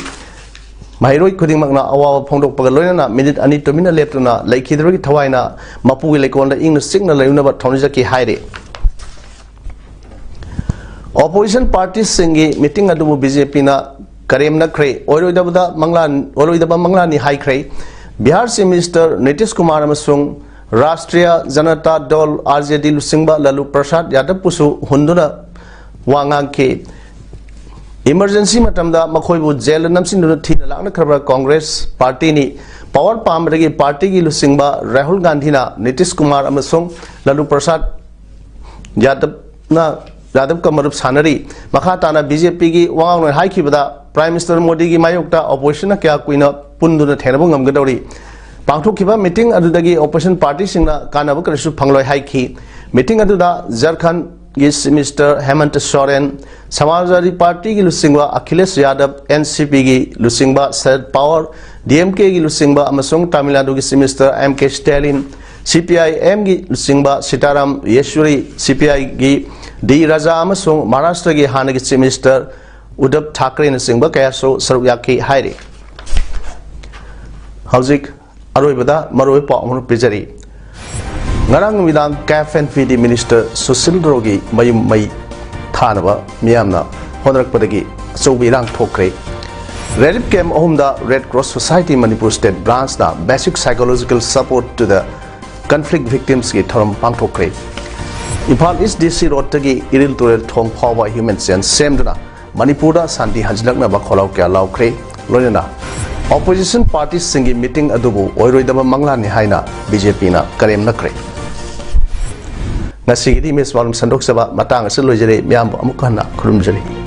ꯃꯍꯩꯔꯣꯏ ꯈꯨꯗꯤꯡꯃꯛꯅ ꯑꯋꯥꯕ ꯐꯣꯡꯗꯣꯛꯄꯒ ꯂꯣꯏꯅꯅ ꯃꯤꯅꯤꯠ ꯑꯅꯤ ꯇꯨꯃꯤꯟꯅ ꯂꯦꯞꯇꯨꯅ ꯂꯩꯈꯤꯗꯕꯒꯤ ꯊꯋꯥꯏꯅ ꯃꯄꯨꯒꯤ ꯂꯩꯀꯣꯜꯗ ꯏꯪꯅ ꯆꯤꯛꯅ ꯂꯩꯔꯨꯅꯕ ꯊꯧꯅꯤꯖꯈꯤ ꯍꯥꯏꯔꯤ꯫ ꯑꯣꯄꯣꯖꯤꯁꯟ ꯄꯥꯔꯇꯤꯁꯤꯡꯒꯤ ꯃꯤꯇꯤꯡ ꯑꯗꯨꯕꯨ ꯕꯤ ꯖꯦ ꯄꯤꯅ ꯀꯔꯦꯝꯅꯈ꯭ꯔꯦ꯫ ꯑꯣꯏꯔꯣꯏꯗꯕꯗ ꯃꯪꯂꯥꯟ, ꯑꯣꯏꯔꯣꯏꯗꯕ ꯃꯪꯂꯥꯟꯅꯤ ꯍꯥꯏꯈ꯭ꯔꯦ꯫ ꯕꯤꯍꯥꯔ ꯆꯤꯐ ꯃꯤꯅꯤꯁꯇꯔ ꯅꯤꯇꯤꯁ ꯀꯨꯃꯥꯔ ꯑꯃꯁꯨꯡ ꯔꯥꯁꯇ꯭ꯔꯤꯌꯥ ꯖꯅꯇꯥ ꯗꯜ, ꯑꯥꯔ ꯖꯦ ꯗꯤ, ꯂꯨꯆꯤꯡꯕ ꯂꯂꯨ ꯄ꯭ꯔꯁꯥꯗ ꯌꯥꯗꯕꯄꯨꯁꯨ ꯍꯨꯟꯗꯨꯅ ꯋꯥ ꯉꯥꯡꯈꯤ꯫ ꯏꯃꯔꯖꯦꯟꯁꯤ ꯃꯇꯝꯗ ꯃꯈꯣꯏꯕꯨ ꯖꯦꯜꯗ ꯅꯝꯁꯤꯟꯗꯨꯅ ꯊꯤꯅ ꯂꯥꯛꯅꯈ꯭ꯔꯕ ꯀꯣꯡꯒ꯭ꯔꯦꯁ ꯄꯥꯔꯇꯤꯅꯤ꯫ ꯄꯥꯋꯔ ꯄꯥꯝꯕꯗꯒꯤ ꯄꯥꯔꯇꯤꯒꯤ ꯂꯨꯆꯤꯡꯕ ꯔꯥꯍꯨꯜ ꯒꯥꯟꯙꯤꯅ ꯅꯤꯇꯤꯁ ꯀꯨꯃꯥꯔ ꯑꯃꯁꯨꯡ ꯂꯂꯨ ꯄ꯭ꯔꯁꯥꯗ ꯌꯥꯗꯕꯅ, ꯌꯥꯗꯕꯀ ꯃꯔꯨꯞ ꯁꯥꯟꯅꯔꯤ꯫ ꯃꯈꯥ ꯇꯥꯅ ꯕꯤ ꯖꯦ ꯄꯤꯒꯤ ꯋꯥꯉꯥꯡꯂꯣꯏ ꯍꯥꯏꯈꯤꯕꯗ, ꯄ꯭ꯔꯥꯏꯝ ꯃꯤꯅꯤꯁꯇꯔ ꯃꯣꯗꯤꯒꯤ ꯃꯥꯌꯣꯛꯇ ꯑꯣꯄꯣꯖꯤꯁꯟꯅ ꯀꯌꯥ ꯀꯨꯏꯅ ꯄꯨꯟꯗꯨꯅ ꯊꯦꯡꯅꯕ ꯉꯝꯒꯗꯧꯔꯤ? ꯄꯥꯡꯊꯣꯛꯈꯤꯕ ꯃꯤꯇꯤꯡ ꯑꯗꯨꯗꯒꯤ ꯑꯣꯄꯣꯖꯤꯁꯟ ꯄꯥꯔꯇꯤꯁꯤꯡꯅ ꯀꯥꯟꯅꯕ ꯀꯔꯤꯁꯨ ꯐꯪꯂꯣꯏ ꯍꯥꯏꯈꯤ꯫ ꯃꯤꯇꯤꯡ ꯑꯗꯨꯗ ꯖꯔꯈꯟꯒꯤ ꯆꯤꯐ ꯃꯤꯅꯤꯁꯇꯔ ꯍꯦꯃꯟꯇ ꯁꯣꯔꯦꯟ, ꯁꯃꯥꯖꯋꯥꯗꯤ ꯄꯥꯔꯇꯤꯒꯤ ꯂꯨꯆꯤꯡꯕ ꯑꯈꯤꯂꯦꯁ ꯌꯥꯗꯕ, ꯑꯦꯟ ꯁꯤ ꯄꯤꯒꯤ ꯂꯨꯆꯤꯡꯕ ꯁꯔꯗ ꯄꯋꯥꯔ, ꯗꯤ ꯑꯦꯝ ꯀꯦꯒꯤ ꯂꯨꯆꯤꯡꯕ ꯑꯃꯁꯨꯡ ꯇꯥꯃꯤꯜ ꯅꯥꯗꯨꯒꯤ ꯆꯤꯐ ꯃꯤꯅꯤꯁꯇꯔ ꯑꯦꯝ ꯀꯦ ꯁ꯭ꯇꯦꯂꯤꯟ, ꯁꯤ ꯄꯤ ꯑꯥꯏ ꯑꯦꯝꯒꯤ ꯂꯨꯆꯤꯡꯕ ꯁꯤꯇꯥꯔꯥꯝ ꯌꯦꯆꯨꯔꯤ, ꯁꯤ ꯄꯤ ꯑꯥꯏꯒꯤ ꯗꯤ ꯔꯥꯖꯥ ꯑꯃꯁꯨꯡ ꯃꯍꯥꯔꯥꯁꯇ꯭ꯔꯒꯤ ꯍꯥꯟꯅꯒꯤ ꯆꯤꯐ ꯃꯤꯅꯤꯁꯇꯔ ꯎꯗꯕ ꯊꯥꯀ꯭ꯔꯦꯅꯆꯤꯡꯕ ꯀꯌꯥꯁꯨ ꯁꯔꯨꯛ ꯌꯥꯈꯤ ꯍꯥꯏꯔꯤ꯫ ꯍꯧꯖꯤꯛ ꯑꯔꯣꯏꯕꯗ ꯃꯔꯨꯑꯣꯏꯕ ꯄꯥꯎ ꯑꯃ ꯄꯤꯖꯔꯤ꯫ ꯉꯔꯥꯡ ꯅꯨꯃꯤꯗꯥꯡ ꯀꯦꯞ ꯑꯦꯟ ꯄꯤ ꯗꯤ ꯃꯤꯅꯤꯁꯇꯔ ꯁꯨꯁꯤꯜ ꯔꯣꯒꯤ ꯃꯌꯨꯝ ꯃꯩ ꯊꯥꯅꯕ ꯃꯤꯌꯥꯝꯅ ꯍꯣꯠꯅꯔꯛꯄꯗꯒꯤ ꯑꯆꯧꯕ ꯏꯔꯥꯡ ꯊꯣꯛꯈ꯭ꯔꯦ꯫ ꯔꯤꯂꯤꯐ ꯀꯦꯝꯞ ꯑꯍꯨꯝꯗ Red Cross Society Manipur State Branchꯅ basic psychological support to the conflict victimsꯀꯤ ꯊꯧꯔꯝ ꯄꯥꯡꯊꯣꯛꯈ꯭ꯔꯦ꯫ ꯏꯝꯐꯥꯜ ꯏꯁ ꯗꯤ ꯁꯤ ꯔꯣꯗꯇꯒꯤ ꯏꯔꯤꯜ ꯇꯨꯔꯦꯜ ꯊꯣꯡ ꯐꯥꯎꯕ human chain ꯁꯦꯝꯗꯨꯅ ꯃꯅꯤꯄꯨꯔꯗ ꯁꯥꯟꯇꯤ ꯍꯟꯖꯤꯜꯂꯛꯅꯕ ꯈꯣꯜꯂꯥꯎ ꯀꯌꯥ ꯂꯥꯎꯈ꯭ꯔꯦ꯫ ꯂꯣꯏꯅꯅ opposition partyꯁꯤꯡꯒꯤ meeting ꯑꯗꯨꯕꯨ ꯑꯣꯏꯔꯣꯏꯗꯕ ꯃꯪꯂꯥꯟꯅꯤ ꯍꯥꯏꯅ ꯕꯤ ꯖꯦ ꯄꯤꯅ ꯀꯔꯦꯝꯅꯈ꯭ꯔꯦ꯫ ꯉꯁꯤꯒꯤꯗꯤ ꯃꯤꯁ ꯋꯥꯔꯜ ꯁꯟꯗꯣꯛꯆꯕ ꯃꯇꯥꯡ ꯑꯁꯤꯗ ꯂꯣꯏꯖꯔꯦ꯫ ꯃꯤꯌꯥꯝꯕꯨ ꯑꯃꯨꯛ ꯍꯟꯅ ꯈꯨꯔꯨꯝꯖꯔꯤ꯫